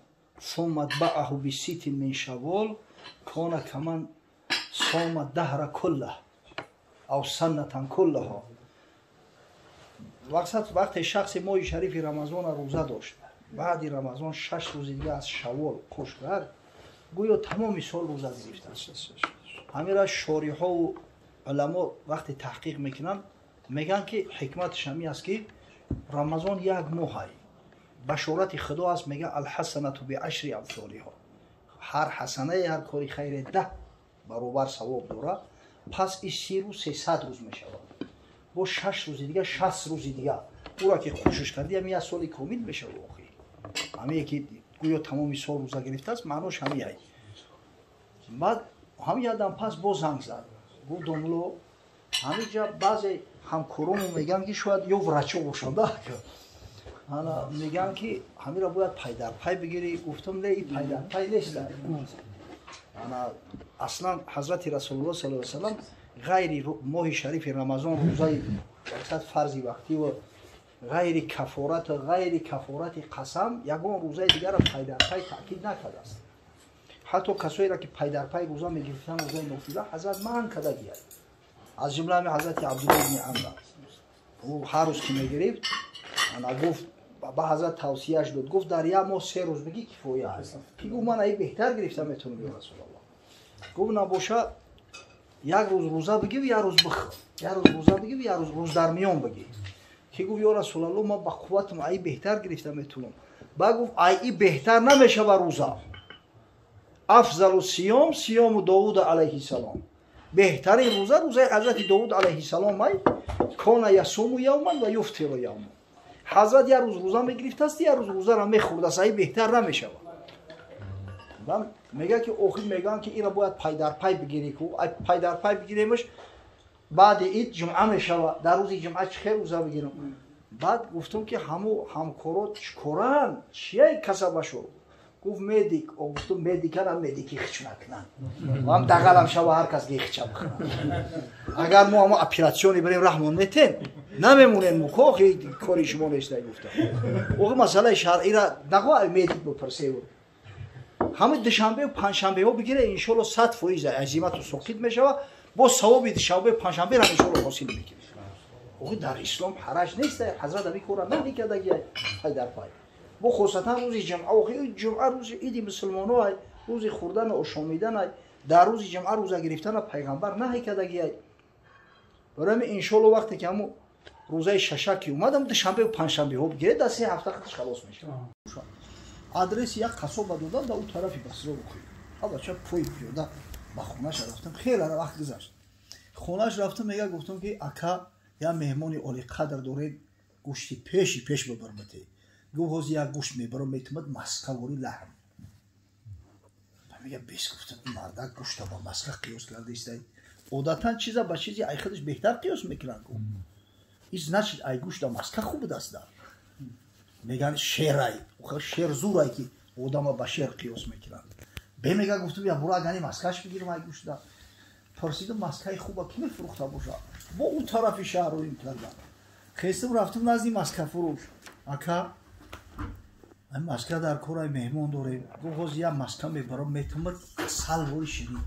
Speaker 2: сумма атбаъаҳу биситин мин шаввол кона каман сома даҳра куллаҳ ав саннатан куллаҳо. Мақсад, вақте шахси моҳи шарифи Рамазона рӯза дошт, баъди Рамазон 6 рӯзи дига аз шаввол қуш кард, гӯё тамоми сол рӯза гирифтааст. Ҳамира шориҳову уламо вақте таҳқиқ мекунанд, мегӯянд ки ҳикматаш ҳамин аст ки Рамазон як моҳай, башорати худо аст, мега: алҳасанату биашри амсолиҳо, ҳар ҳасанае, ҳар кори хайре 10 баробар савоб дорад. Пас и 30 рӯз 300 рӯз мешавад, бо 6 рӯзи дига 60 рӯзи дига ура ки хушш кардӣ, ҳамин як соли комил мешавад. Охи ҳамие ки гӯё тамоми сол рӯза гирифтааст, маънош ҳамиай. Баъд ҳамин ядам пас боз занг зад, гуфт: домуло, ҳаминҷа баъзе ҳамкоронмо мегӯянд ки шояд ё врачо бошанд, ана мегӯянд ки ҳаминро бояд пайдарпай бигирӣ. Гуфтам: не, и пайдарпай нест. Ана аслан ҳазрати Расулуллоҳ саллаллоҳу алайҳи васаллам ғайри моҳи шарифи Рамазон рӯзаи мақсад фарзи вақтиву Ғайри кафорат, ғайри кафорати қасам ягон рӯзаи дигарро пайдарпай таъкид накардааст. Ҳатто касоеро ки пайдарпай рӯза мегирифтанд, рӯзаи нофила, ҳазрат манъ карда гияд. Аз ҷумла ҳами ҳазрати Абдулло ибни Амр аст. Ӯ ҳар рӯз ки мегирифт, ана гуфт, ба ҳазрат тавсияш дод, гуфт дар як моҳ 3 рӯз бигӣ кифоя аст. Ки гуфт ман аи беҳтар гирифта метавонам ё Расулаллоҳ. Гуфт набоша як рӯз рӯза бигир, як рӯз бихӯр, як рӯз рӯза бигир, як рӯз рӯз дар миён бигир. Ки гуфт ё Расулаллоҳ ман ба қувватам аи беҳтар гирифта метавонам. Ба гуфт аи беҳтар намешава рӯза. Афзалу сиём сиёму Довуд алайҳиссалом. Беҳтарин рӯза рӯзаи ҳазрати Довуд алайҳиссалом ай кона ясуму явман ва юфтиру явман. Ҳазрат як рӯз рӯза мегирифтааст, як рӯз рӯзаро мехӯрдааст, аи беҳтар намешава. Мегӯяд ки охир мегӯянд ки инро бояд пайдарпай бигирӣ ку, пайдарпай бигиремаш баъди ид ҷумъа мешава, дар рӯзи ҷумъа чӣ хел рӯза бигирам? Баъд гуфтам ки ҳаму ҳамкоро чӣ коранд, чия касабашо? Гуфт медик. Гуфтам медиканам медики хич накунанд, ҳам дағалам шава ҳар кас гехича бихӯрад. Агар мо ҳамо оператсиони бирем раҳмон метен, намемонем мо, охи кори шумо нестай гуфтам. Охи масъалаи шаръира нағо медик бипурсев. Ҳамин душанбеу панҷшанбеҳо бигире иншоалло 100% азимату соқит мешава, бо савоби душанбеу панҷшанберо иншоалло ҳосил мекунӣ. Охи дар ислом ҳараҷ нест, ҳазрат ҳамин корро намекардаги пай дар пай. Бо хусусан рӯзи ҷумъа, охи ҷумъа рӯзи иди мусулмоно ай, рӯзи хӯрдану ошомидан ай, дар рӯзи ҷумъа рӯза гирифтана пайғамбар наҳй кардаги ай. Барои ҳамин иншоалло вақте ки ҳамун рӯзаи шаша ки омадам душанбеу панҷшанбеҳо бигире, дар 3 ҳафта худаш халос мешавад. Адреси як қасоба додам дар ӯ тарафи Басро бухӯ. Бача пой пиёда ба хонааш рафтам, хеле вақт гузашт. Хонааш рафтам, мега гуфтам ки ака як меҳмони олиқадр доред, гӯшти пеши пеш бибар бите. Гуфт ҳозир як гӯшт мебарам, метавонад маскавори лаҳм. Мега бес гуфтам ин мардак гӯшта ба маска қиёс карда истай. Одатан чиза ба чизи ай худаш беҳтар қиёс мекунанд. Ин значит ай гӯшта маска хуб будаст. Меган шерай, шер зурай ки одама ба шер қиёс мекунанд. Бе мега гуфтам я бура агани маскаш бигирам ай гӯшта. Пурсидам маскаи хуба ки мефурӯхта боша? Бо ӯ тарафи шаҳр роим кардам. Хестам рафтам назди маскафурӯш. Ака, ай маска дар корай меҳмон дорем. Гуфт ҳозир як маска мебарам, метавонад асал вори ширин.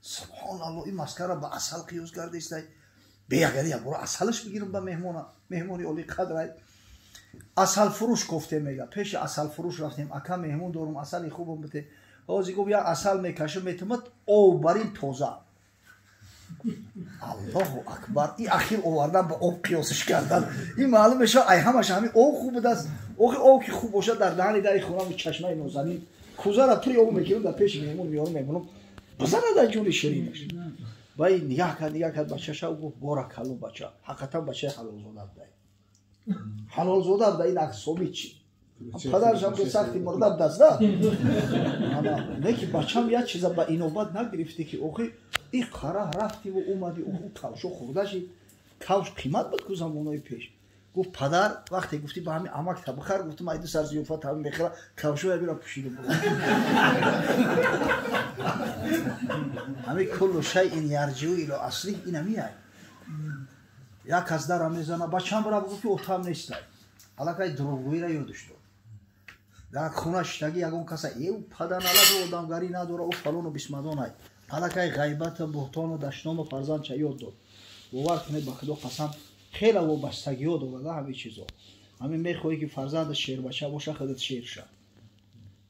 Speaker 2: Субҳоналлоҳ, ин маскаро ба асал қиёс карда истай. Бе агари я бура асалаш бигирам ба меҳмона, меҳмони олиқадрай. Асалфурӯш гуфтем мега. Пеши асалфурӯш рафтем. Ака меҳмон дорум, асали хубам бите. Ҳозир гуфт як асал мекашам, метавонад об барин тоза. Аллоҳу акбар, ин ахир овардан ба об қиёсиш кардан. Ин маълум мешавад ай ҳамаш ҳамин об хуб будааст. Охи об ки хуб бошад дар даҳани дари хонаму чашмаи нозанин кӯзаро пури об мекунам, дар пеши меҳмон меорам, мемонам бизанад дар ҷони ширинаш. Ва ин нигаҳ кард бачаша, гуфт боракалло бача, ҳақиқатан бачаи ҳалолзода будай. Ҳалолзода буда, ин аксоби чи? Падарашам ки сахти мурда будаст, да? Не ки бачам як чиза ба инобат нагирифтӣ ки охи ин қара рафтиву омади, ӯ кавшо хӯрда шид. Кавш қимат буд ку замонои пеш. Гуфт падар вақте гуфтӣ ба ҳамин амак та бихар, гуфтам ай ду сар зиёфат ҳамин мехӯра, кавшоя бира пӯшиду буд. Ҳамин куллу шайъин ярҷиу ило аслиҳ ин ҳамин ай. Як кас дара мезана, бачам бира бигӯ ки отам нестай. Аллакай дурӯғгӯиро ёдаш дод. Дар хона шиштагӣ ягон каса ев паданаладу одамгарӣ надора, ӯ фалону бисмадон ай. Аллакай ғайбату буҳтону дашному фарзандча ёд дод. Бовар кунед ба Худо қасам, хеле вобастагиҳо дорад ҳамин чизо. Ҳамин мехоҳӣ ки фарзандат шербача боша, худат шер шав.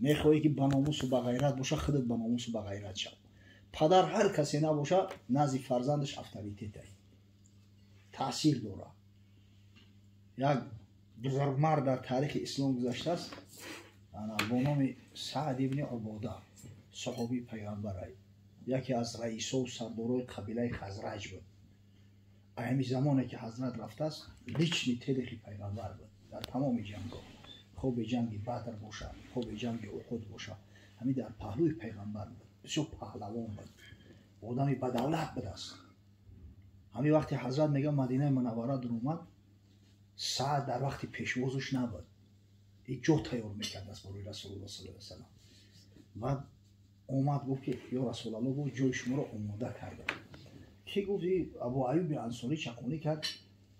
Speaker 2: Мехоҳӣ ки ба номусу ба ғайрат боша, худат ба номусу ба ғайрат шав. Падар ҳар касе набоша, назди фарзандаш авторитет ай, таъсир дорад. Як бузургмард дар таърихи ислом гузаштааст бо номи Саъд ибни Убода, саҳобии пайғамбар ай, яке аз раисову сардорои қабилаи Хазраҷ буд. Ҳамин замоне ки ҳазрат рафтааст, лични телехи пайғамбар буд дар тамоми ҷангҳо. Хоби ҷанги Бадр боша, хоби ҷанги Уҳуд боша, ҳамин дар паҳлӯи пайғамбар буд. Бисёр паҳлавон буд, одами бадавлат будааст. Ҳамин вақте ҳазрат мега Мадинаи Мунаввара дуромад, Саъд дар вақти пешвозаш набуд, ин ҷо тайёр мекардааст барои Расулуллоҳ саллаллоҳу алайҳи васаллам. Баъд омад гуфт ки ё Расулаллоҳ, гуфт ҷои шуморо омода кардам. Ки гуфт Абу Аюби Ансорӣ чақонӣ кард,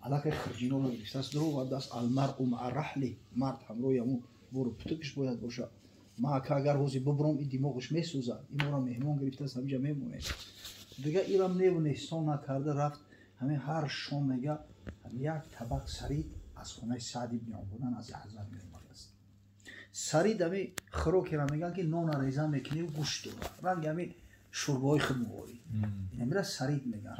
Speaker 2: Аллакай хирҷиноро гирифтааст, дуровардааст. Алмаръу маа раҳли, мард ҳамроҳи ҳамун бору путукаш бояд бошад. Ман ака агар ҳозир бибурам, ин димоғаш месӯзад. Ин моро меҳмон гирифтааст, ҳаминҷа мемонем. Дига ирам неву нестон накарда рафт. Ҳамин ҳар шом мега як табақ сарид аз хонаи Саъд ибни Убода назди ҳазрат меомадааст. Сарид ҳами хӯрокеро мегӯянд, ки нона реза мекуниву гӯшт дорад, ранги ҳами шӯрбоҳои худмоворӣ. Инамира сарид мегӯянд,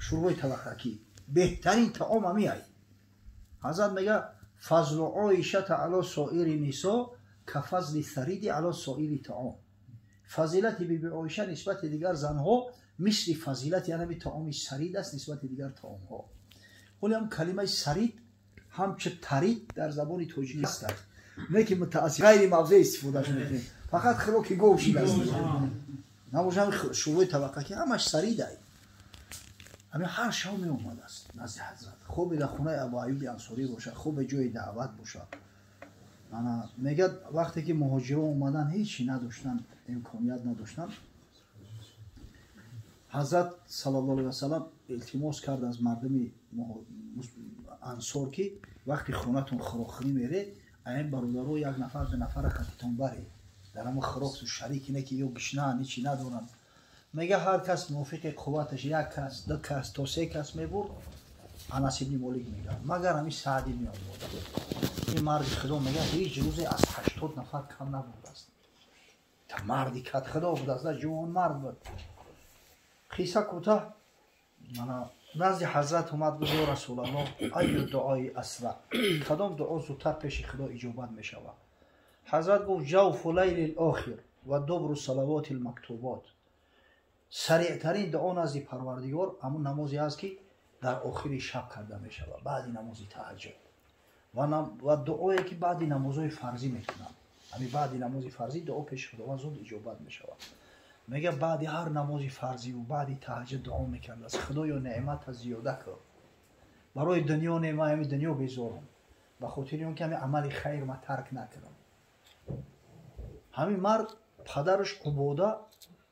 Speaker 2: шӯрбои табақакӣ, беҳтарин таом ҳами ай. Ҳазрат мега: фазлу оишата ало соири нисо ка фазли сариди ало соири таом. Фазилати биби Оиша нисбати дигар занҳо мисли фазилати ҳами таоми сарид аст нисбати дигар таомҳо. Ҳоли ҳам калимаи сарид ҳамчу тарид дар забони тоҷикӣ аст, не ки мутаассиф ғайри мавзеъ истифодаш мекунем, фақат хӯроки гов шидааст. Набошам шӯрбои табақакӣ ҳамаш сарид ай. Ҳамин ҳар шаб меомадааст назди ҳазрат, хобе дар хонаи Абу Аюби Ансорӣ бошад, хобе ҷои даъват бошад. Ана мегӯяд, вақте ки муҳоҷирон омаданд, ҳечи надоштанд, имконият надоштанд. Ҳазрат саллаллоҳу алайҳи васаллам илтимос кард аз мардуми ансор, ки вақти хонатон хӯрокхӯрӣ меред, айн бародаро як нафар ду нафара хатитон баред, дар ҳамон хӯрокту шарик ине ки ё гишнаанд, ҳечи надоранд. Мега ҳар кас мувофиқи қувваташ як кас, ду кас то се кас мебурд. Анас ибни Молик мега, магар ҳамин Саъд ибни Убода, ин марди худо, мега ҳеҷ рӯзе аз 80 нафар кам набурдааст. Та марди катхудо будааст, ҷавон мард буд. Қисса кӯтоҳ, мана назди ҳазрат омад, гуфт: ё Расулаллоҳ, айю дуои асра, кадом дуо зудтар пеши худо иҷобат мешавад? Ҳазрат гуфт: ҷавфу лайли лохир ва дубру салавоти лмактубот. Сариътарин дуо назди Парвардигор ҳамун намозе аст, ки дар охири шаб карда мешавад, баъди намози таҳаҷҷуд, ва дуое ки баъди намозҳои фарзӣ мекунанд. Ҳамин баъди намози фарзӣ дуо пеши худованд зуд иҷобат мешавад. Мега баъди ҳар намози фарзиву баъди таҳаҷҷуд дуо мекардааст: худоё, неъмата зиёда кун барои дунё, не, ман ҳами дунё безорам, ба хотири он ки ҳами амали хайр ма тарк накунам. Ҳамин мард, падараш Убода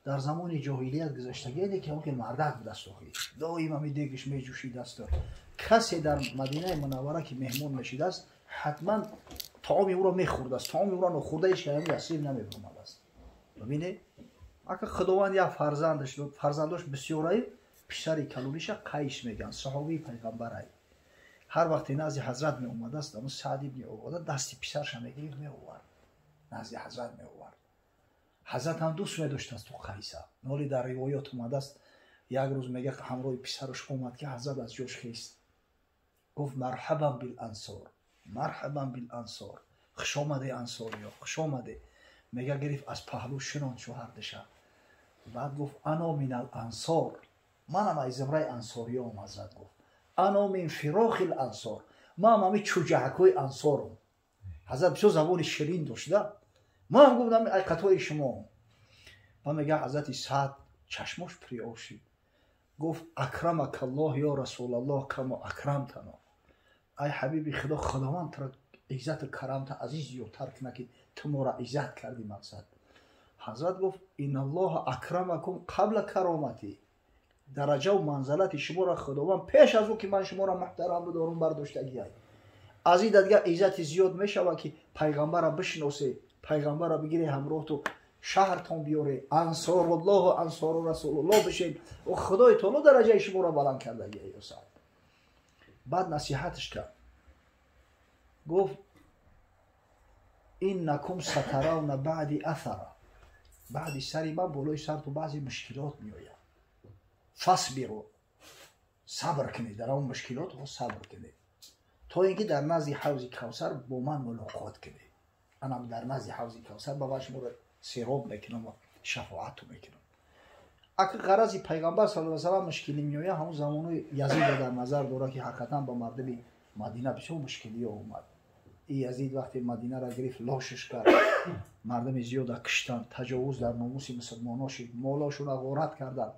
Speaker 2: дар замони ҷоҳилият гузаштагӣ, яне ки ҳамки мардак будааст, охи доим ҳами дегиш меҷӯшидааст. Касе дар Мадинаи Мунаввара ки меҳмон мешидааст, ҳатман таоми ӯро мехӯрдааст. Таоми ӯро нохӯрда ҳеч кадами дастсир намебаромадааст. Бибине, ака худованд як фарзандаш дод, фарзандош бисёраи, писари калониша Қайс мегӯянд, саҳобии пайғамбарай. Ҳар вақте назди ҳазрат меомадааст, амн Саъд ибни Убода дасти писарша мегирифт, меовард, назди ҳазрат меовард. Ҳазрат ҳам дӯст медоштааст ту Қайса. Ноли дар ривоёт омадааст, як рӯз мега ҳамроҳи писараш омад, ки ҳазрат аз ҷош хест, гуфт: марҳабан билансор, марҳабан билансор, хушомаде, ансориё, хушомаде. Мега гирифт аз паҳлӯ шинонд шӯҳардиша. Баъд гуфт: ано минал ансор, манам аз зимраи ансориём. Ҳазрат гуфт: ано мин фирохил ансор, ман ҳами чӯҷаҳакҳои ансорам. Ҳазрат бисёр забони ширин дошта. Ман гуфтам, ай қатори шумоам. Ба мега ҳазрати Саъд чашмош приоб шид, гуфт: акрамакаллоҳ ё Расулаллоҳ камо акрамтано. Ай ҳабиби худо, худованд туро иззату карамта аз ин зиёдтар куна, ки ту моро иззат кардӣ. Мақсад, ҳазрат гуфт: инналлоҳа акрамакум қабла кароматӣ. Дараҷаву манзалати шуморо худованд пеш аз ӯ ки ман шуморо муҳтарам бидорум бардоштагиай. Аз ин дадга иззати зиёд мешавад, ки пайғамбара бишиносе, пайғамбара бигире, ҳамроҳту шаҳртон биёре, ансоруллоҳу ансору расулуллоҳ бишед. О худои таоло дараҷаи шуморо баланд кардагиай. Ё баъд насиҳатш кард, гуфт: иннакум сатаравна баъди аthара, баъди сари ман болои сарту баъзе мушкилот меояд. Фасбиру, сабр кунед, дар он мушкилотҳо сабр кунед, то ин ки дар назди ҳавзи Кавсар бо ман мулоқот кунед. Анам дар назди ҳавзи Кавсар ба шуморо сероб мекунам ва шафоату мекунам. Ака ғарази пайғамбар саллаллоҳу алайҳи васаллам мушкилӣ меояд, ҳамон замонои Язида дар назар дорад, ки ҳақиқатан ба мардуми Мадина бисёр мушкилиҳо омад. И Язид вақте Мадинаро гирифт, лошиш кард, мардуми зиёда киштанд, таҷовуз дар номуси мусулмонҳо шид, молошонро ғорат карданд.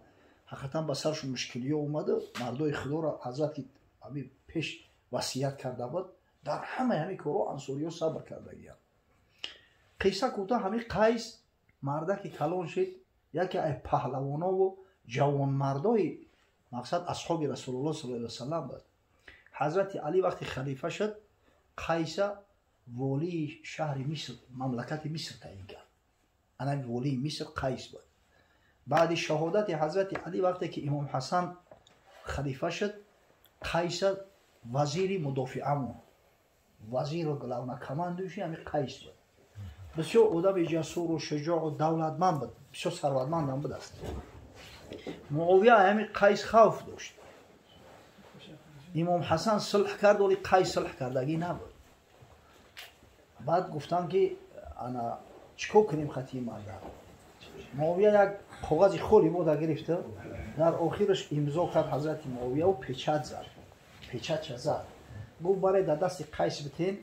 Speaker 2: Ҳақиқатан ба саршон мушкилиҳо омаду мардои худоро ҳазрат ки ҳамин пеш васият карда буд, дар ҳамаи ҳамин корҳо ансориҳо сабр кардагиянд. Қисса кӯтоҳ, ҳамин Қайс мардаки калон шид, яке аз паҳлавонову ҷавонмардои мақсад асҳоби Расулуллоҳ саллаллоҳу алайҳи васаллам буд. Ҳазрати Али вақти халифа шуд, Қайса волии шаҳри Миср, мамлакати Миср таъин кард. Ана волии Миср Қайс буд. Баъди шаҳодати ҳазрати Али вақте ки имом Ҳасан халифа шуд, Қайса вазири мудофиа монд. Вазиру главнокомандующий ҳами Қайс буд. Бисёр одами ҷасуру шуҷоъу давлатманд буд, бисёр сарватмандам будааст. Муовия ҳами Қайс хавф дошт. Имом Ҳасан сулҳ кард, вале Қайс сулҳ кардагӣ набуд. Баъд гуфтанд ки ана чӣ кор кунем хати марда. Муовия як коғази холи бода гирифта, дар охираш имзо кард ҳазрати Муовияву печат зад. Печатша зад. Гуфт баре дар дасти Қайс битен,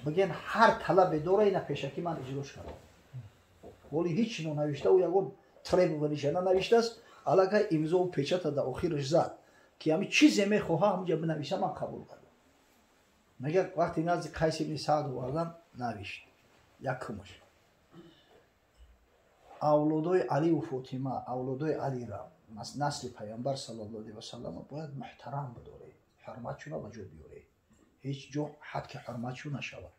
Speaker 2: бигӯен ҳар талабе дора ина пешакӣ ман иҷрош кардам. Вале ҳеҷ чино навишта, ӯ ягон требованиша нанавиштааст, аллакай имзову печата дар охираш зад, ки ҳами чизе мехоҳа ҳамҷа бинависа, ман қабул кардам. Мега вақте назди Қайс ибни Саъд овардан, навишт. Якумаш: авлодои Аливу Фотима, авлодои Алира, насли Пайғамбар саллаллоҳу алайҳи васаллам бояд муҳтарам бидоред, ҳурматшуна ба ҷо биёред, ҳеҷ ҷо ҳадки ҳурматшу нашавад.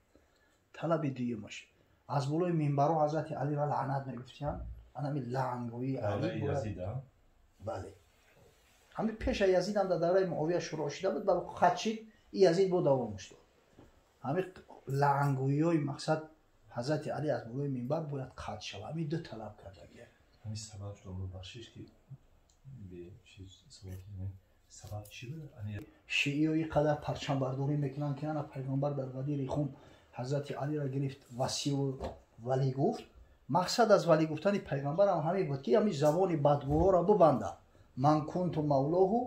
Speaker 2: Талаби дуюмаш: аз болои минбаро ҳазрати Алира лаънат мегуфтиянд, анами лаънгӯии Али. Бале, ҳами пеша Язидам дар давраи Муовия шурӯъ шида буд, ба хат шид, и Язид бо давомаш дод. Ҳами лаънгӯиҳои мақсад ҳазрати Али аз болои минбар бояд қатъ шавад. Ҳами ду талаб кардагия.
Speaker 3: Ҳамин сабаб шуд, бахшиш ки сабаб чӣ буд?
Speaker 2: Шииё ин қадар парчамбардорӣ мекунанд, ки ана Пайғамбар дар Ғадири Хум ҳазрати Алиро гирифт, васиву валӣ гуфт. Мақсад аз валӣ гуфтани Пайғамбарам ҳамин буд, ки ҳамин забони бадгӯҳоро бибандад. Ман кунту мавлоҳу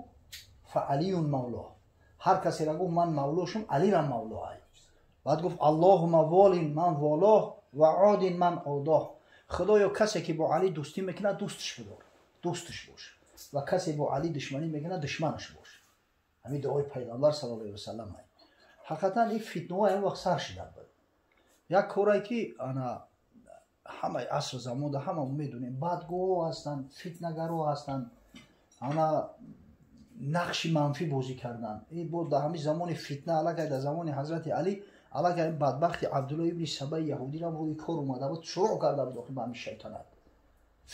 Speaker 2: фа алиюн мавлоҳ. Ҳар касеро гуфт ман мавлошум, Алирам мавлоҳай. Баъд гуфт аллоҳума волин ман волоҳ ва один ман одоҳ. Худоё, касе ки бо Али дӯстӣ мекунад, дӯсташ бидор, дӯсташ бош, ва касе бо Али душманӣ мекунад, душманаш бош. Ҳамин дуои Пайғамбар саллаллоҳу алайҳи васаллам. Ҳақиқатан ин фитнаҳо ҳамин вақт сар шида буд. Як корае ки ана ҳамаи асру замонда ҳама медонем, бадгӯҳо ҳастанд, фитнагаро ҳастанд, ана нақши манфӣ бозӣ карданд. Бо дар ҳамин замони фитна, аллакай дар замони ҳазрати Али, аллакай бадбахти Абдулло ибни Сабаи яҳудирам рӯи кор омада буд, шурӯъ карда буд охир ба ҳамин шайтонат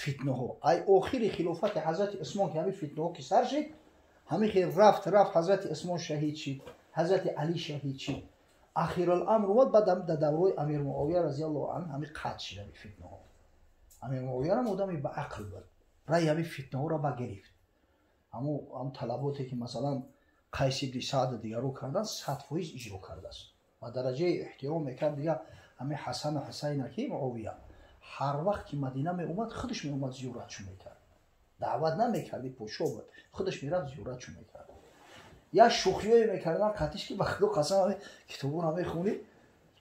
Speaker 2: фитнаҳо. Ай охири хилофати ҳазрати Усмон ки ҳамин фитнаҳо ки сар шид, ҳамин хел рафт рафт, ҳазрати Усмон шаҳид шид, ҳазрати Али шаҳид шид. Ахируламр омад, баъд дар давраи Амир Муовия разиаллоҳу анҳу ҳамин қатъ шид ҳамин фитнаҳо. Амир Муовиярам одами ба ақл буд, раи ҳамин фитнаҳоро багирифт. Ҳамун талаботе ки масалан Қайс ибни Саъду дигаро кардан, 100% иҷро кардааст. Ба дараҷаи эҳтиром мекард дига ҳамин Ҳасану Ҳусайна, ки Муовия ҳар вақт ки Мадина меомад, худаш меомад зиёратшо мекард. Даъват намекард, подшоҳ буд, худаш мерафт зиёратшо мекард. Як шӯхиҳое мекардан қатиш, ки ба Худо қасам, китобонро мехонӣ,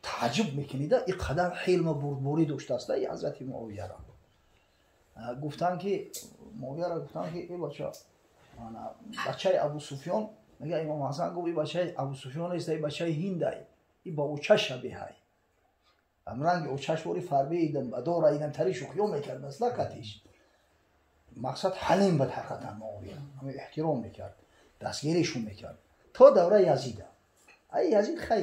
Speaker 2: тааҷҷуб мекунида, ин қадар ҳилму бурдборӣ доштааст и ҳазрати Муовияро. Гуфтанд ки Муовияро гуфтанд ки э бача, бачаи Абу Суфён, мега имом Ҳасан гуфт, и бачаи Абу Суфён нест, и бачаи Ҳиндай, и ба очаш шабеҳай, ранги очаш вори фарбеи дора, инамтари шӯхиҳо мекард асла қатиш. Мақсад ҳалим буд ҳақиқатан Муовия, ҳамин эҳтиром мекард, дастгиришон мекард то давраи Язида. Ай Язид хай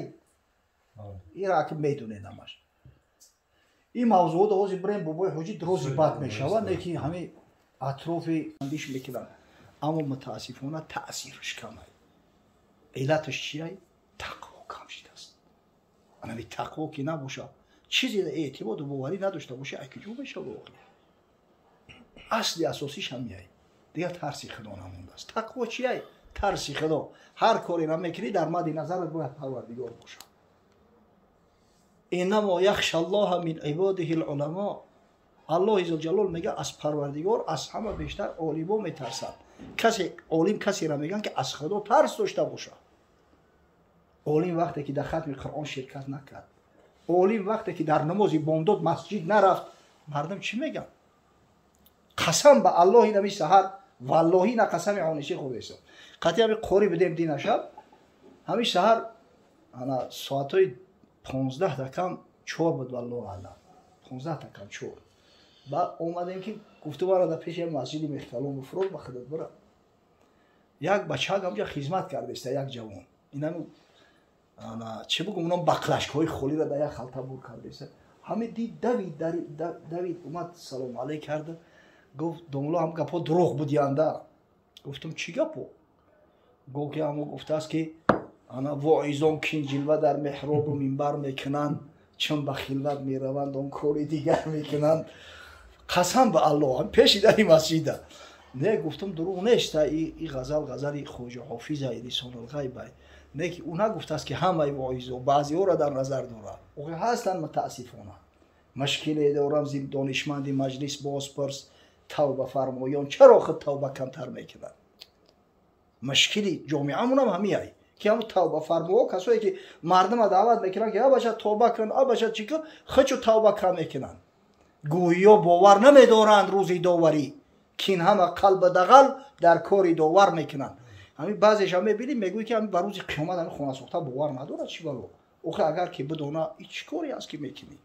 Speaker 2: ира ки медонед ҳамаш. Ин мавзуото ҳозир бирем, бобои ҳоҷӣ, дрози бад мешавад, не ки ҳамин атрофи андиш мекунанд, аммо мутаассифона таъсираш камай. Иллаташ чияй? Тақво кам шидааст. Анами тақво ки набошад, чизе эътимоду боварӣ надошта боша, ай куҷо мешава охир? Асли асосиш ҳамияй. Дигар тарси Худо намондааст. Тақво чияй? Тарси Худо. Ҳар кореро мекунӣ, дар мадди назарат бояд Парвардигор бошад. Иннамо яхша аллоҳа мин ибодиҳи луламо. Аллоҳи зулҷалол мега, аз Парвардигор аз ҳама бештар олимо метарсад. Касе олим касеро мегӯянд, ки аз Худо тарс дошта бошад. Олим вақте ки дар хатми Қуръон ширкат накард, олим вақте ки дар намози бомдод масҷид нарафт, мардум чӣ мегӯянд? Қасам ба Аллоҳи, нами саҳар валлоҳи на қасами ониши хӯрдесам, қатъи ҳами қори бидем дина шаб, ҳамин саҳар ана соатҳои 3:45 буд, валлоҳу аълам, 3:45 ба омадем, ки гуфту мара дар пеши масҷиди Мехкалон бифурод, ба худат бира. Як бачак ҳамҷа хизмат кардеста, як ҷавон. Инам чӣ бугум, унам баклашкаҳои холиро дар як халта бур кардеса. Ҳаме дид, давид, давид, омад, салом алейк карда, гуфт: «Домулло, ҳам гапҳо дурӯғ будианда». Гуфтам: «Чӣ гапо?» Гуфт ки ҳамо гуфтааст ки ана воизон кинҷилва дар меҳробу минбар мекунанд, чун ба хилват мераванд, он кори дигар мекунанд. Қасам ба Аллоҳ, пеши дари масҷида. Не, гуфтам, дурӯғ неста, и ғазал ғазали Хоҷа Ҳофиза, лисонулғайба. Не ки ӯ нагуфтааст ки ҳамаи воизо, баъзеҳоро дар назар дорад. Охи ҳастанд, мутаассифона. Мушкиле дорам зи донишманди маҷлис бозпурс, тавба фармоён чаро худ тавба камтар мекунанд? Мушкили ҷомеамонам ҳамияй, ки ҳамн тавбафармоҳо, касое ки мардума даъват мекунанд ки абаша тавба кун, абаша чӣ кун, хучу тавба кам мекунанд. Гӯё бовар намедоранд рӯзи доварӣ, кин ҳама қалба дағал дар кори довар мекунанд. Ҳамин баъзеша мебинӣ, мегӯӣ ки ҳамин ба рӯзи қиёмат ҳамин хонасохта бовар надорад. Чӣ бало? Охи агар ки бидона, и чӣ коре аст ки мекунӣ?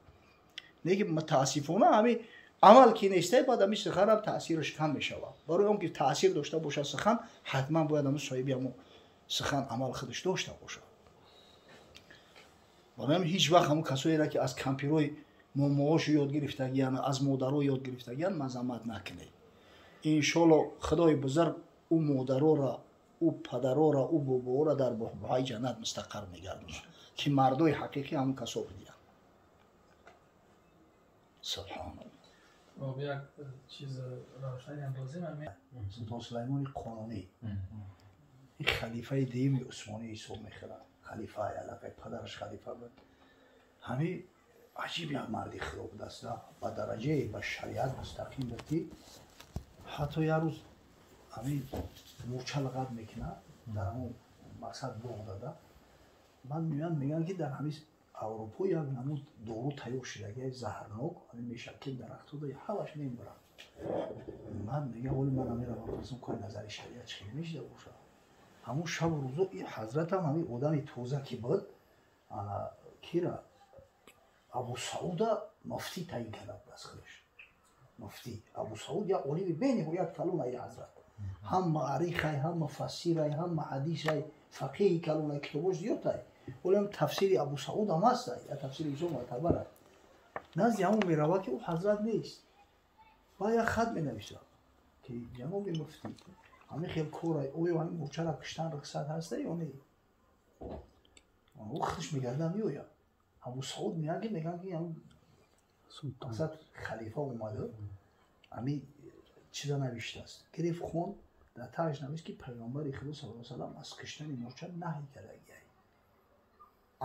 Speaker 2: Неки мутаассифона ҳамин амал ки нестай, баъд ҳамин суханам таъсираш кам мешавад. Барои он ки таъсир дошта бошад сухан, ҳатман бояд ҳамин соҳиби ҳамон сухан амал худаш дошта бошад. Барои ҳамин ҳеҷ вақт ҳамон касоеро ки аз кампирои момоҳошо ёд гирифтагиян, аз модаро ёд гирифтагиян, мазаммат накунед. Иншолло, Худои бузург ӯ модарора, ӯ падарора, ӯ бобоора дар боҳбоҳаи ҷаннат мустақар мегардонад, ки мардои ҳақиқӣ ҳамон касо будиянд. Субҳоналлоҳ.
Speaker 4: Як чиз равшани андозем.
Speaker 2: Султон Сулаймони Қонунӣ, ин халифаи дуюми Усмонӣ ҳисоб мехӯрад. Халифаи аллакай падараш халифа буд. Ҳамин аҷиб як марди худо будааст, ба дараҷае ба шариат мустақим буд, ки ҳатто як рӯз ҳамин мӯрча лағат мекунад дар ҳамон мақсад боғ дада. Баъд меоянд, мегӯянд ки дар ҳамин Аврупо як намуд дору тайёр шудагиай, заҳрнок, ҳамин мешакил дарахтода ҳамаш мемурад. Баъд мега: «Оли ман амеравам, пурсам, кори назари шариат чӣ хел мешида бошад?» Ҳамун шабу рӯзо и ҳазратам ҳамин одами тоза ки буд, кира, Абу Сауда муфтӣ таъин карда буд аз худаш. Муфтӣ Абу Сауд як олими бениҳоят калонай, ҳазрат ҳам муаррихай, ҳам муфассирай, ҳам ҳадисай, фақиҳи калонай, китобош зиёдтай. Олам тафсири Абу Сауд ҳам ҳастай, я тафсири исо мӯътабарай. Назди ҳамон мерава ки ӯ ҳазрат нест ва як хат менависад ки ҷаноби муфтӣ, ҳамин хел корай, оё ҳамин мӯрчаро куштан рухсат ҳаста ё не? Ӯ худаш мегарда, меояд. Абу Сауд меяд ки мегӯянд ки мақсад халифа омада, ҳамин чиза навиштааст. Гирифт, хонд, дар таҳаш навист ки Пайғамбари Худо саллаллоҳу алайҳи васаллам аз куштани мӯрча наҳй кардагиай.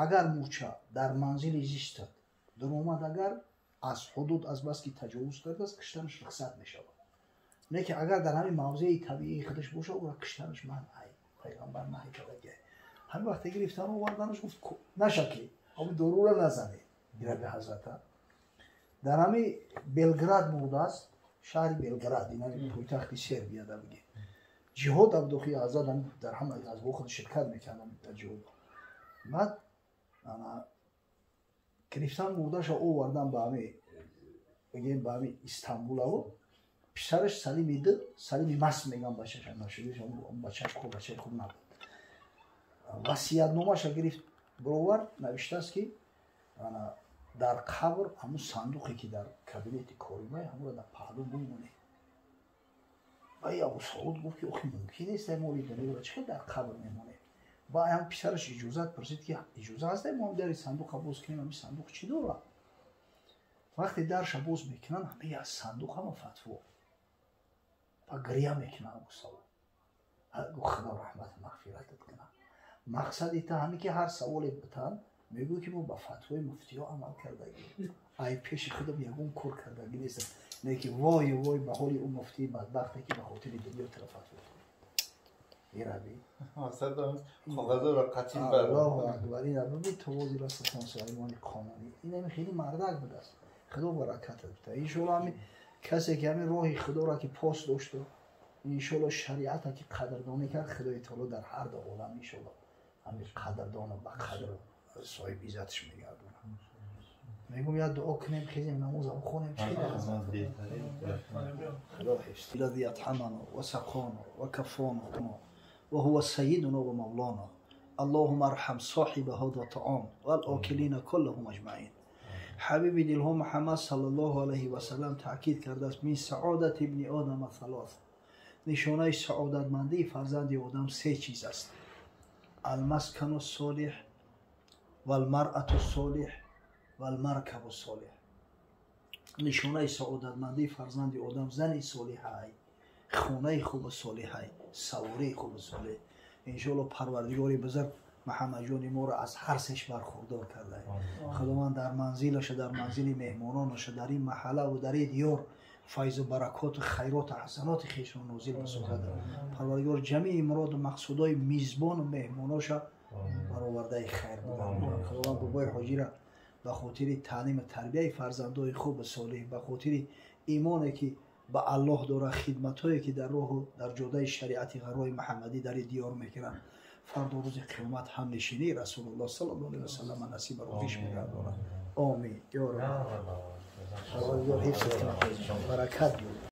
Speaker 2: Агар мӯрча дар манзили зистат даромад, агар аз ҳудуд азбаски таҷовуз кардааст, куштанаш рухсат мешавад. Не ки агар дар ҳамин мавзеи табиии худаш бошад, ӯро куштанаш манъ, Пайғамбар наҳй кардагиай. Ҳамин вақте гирифтан, оварданаш, гуфт: «Наша ки ҳамин дорура назанед». Ираби ҳазрата дар ҳамин Белград мурдааст, шаҳри Белград, инами пойтахти Сербия да бигем. Ҷиҳод абдухи ҳазрат дар ҳама азбо худ ширкат мекард дар ҷиҳод. Баъд гирифтан, мурдаша овардан ба ҳами, бигем, ба ҳами Истанбулаво. Писараш Салими д Салими маст меган бачаша, нашудиш бачаш хуб, бачаи хуб набуд. Васиятномаша гирифт, бировард, навиштааст ки дар қабр ҳамун сандуқе ки дар кабинети корибай, ҳамонро дар паҳлӯ бимонед. Вай Абу Сауд гуфт ки охи мумкин нест, моли дунёро чӣ хел дар қабр мемонем? Ба ҳам писараш иҷозат пурсид ки иҷоза ҳаст, мо ҳам дари сандуқа боз кунем, ҳамин сандуқ чӣ дорад? Вақте дарша боз мекунанд, ҳамаи аз сандуқ ҳама фатво. Ба гиря мекунанд. Абу Сауд гуфт: «Худо раҳмату мағфиратат кунад, мақсади та ҳаме ки ҳар саволе битан, мегӯй ки мо ба фатвои муфтиҳо амал кардагӣ, ай пеши худам ягон кор кардагӣ нестам. Не ки вой, вой ба ҳоли ӯ муфтии бадбахте ки ба хотири дунё тира фатво ираби». Аллоҳу акбар! Ина бибин, товози Султон Сулаймони Қонунӣ, инами хеле мардак будааст. Худо баракатат бита. Иншоалло, ҳамин касе ки ҳамин роҳи Худоро ки пос дошту, иншоалло, шариата ки қадрдонӣ кард, Худои таоло дар ҳар ду олам, иншоалло, ҳамин қадрдону ба қадр соҳиби иззаташ мегардонад. Мегум, як дуо кунем, хезем, намоза бихонем. Худо ҳифз. الذي أطعمنا وسقانا وكفانا وهو سيدنا ومولانا. Аллоҳумма арҳам соҳиба ҳаза таом вал окилина куллаҳум аҷмаин. Ҳабиби дилҳо Муҳаммад саллаллоҳу алайҳи васаллам таъкид кардааст: мин саодати ибни одама салос. Нишонаи саодатмандии фарзанди одам се чиз аст: алмаскану солиҳ, валмарату солиҳ, валмаркабу солиҳ. Нишонаи саодатмандии фарзанди одам зани солиҳай, хонаи хубу солиҳай, савории хубу солиҳ. Иншоалло Парвардигори бузург Муҳаммадҷони моро аз ҳар сеш бархурдор карда. Худованд дар манзилаша, дар манзили меҳмононаша, дар ин маҳаллаву дар ин диёр файзу баракоту хайроту ҳасаноти хешро нозил бисозад. Парвардигор ҷамии муроду мақсудои мизбону меҳмоноша баровардаи хайр бигардонад. Худованд бобои ҳоҷира ба хотири таълиму тарбияи фарзандои хубу солиҳ, ба хотири имоне ки ба Аллоҳ дорад, хидматҳое ки дар роҳу дар ҷодаи шариати ғаррои муҳаммадӣ дар ин диёр мекунанд, фардо рӯзи қиёмат ҳамнишинии Расулуллоҳ саллаллоҳу алайҳи васаллам насиба рӯзиш мегардонад. Омин. Ё Раб, Парвардигор ҳифзат кунад, баракат.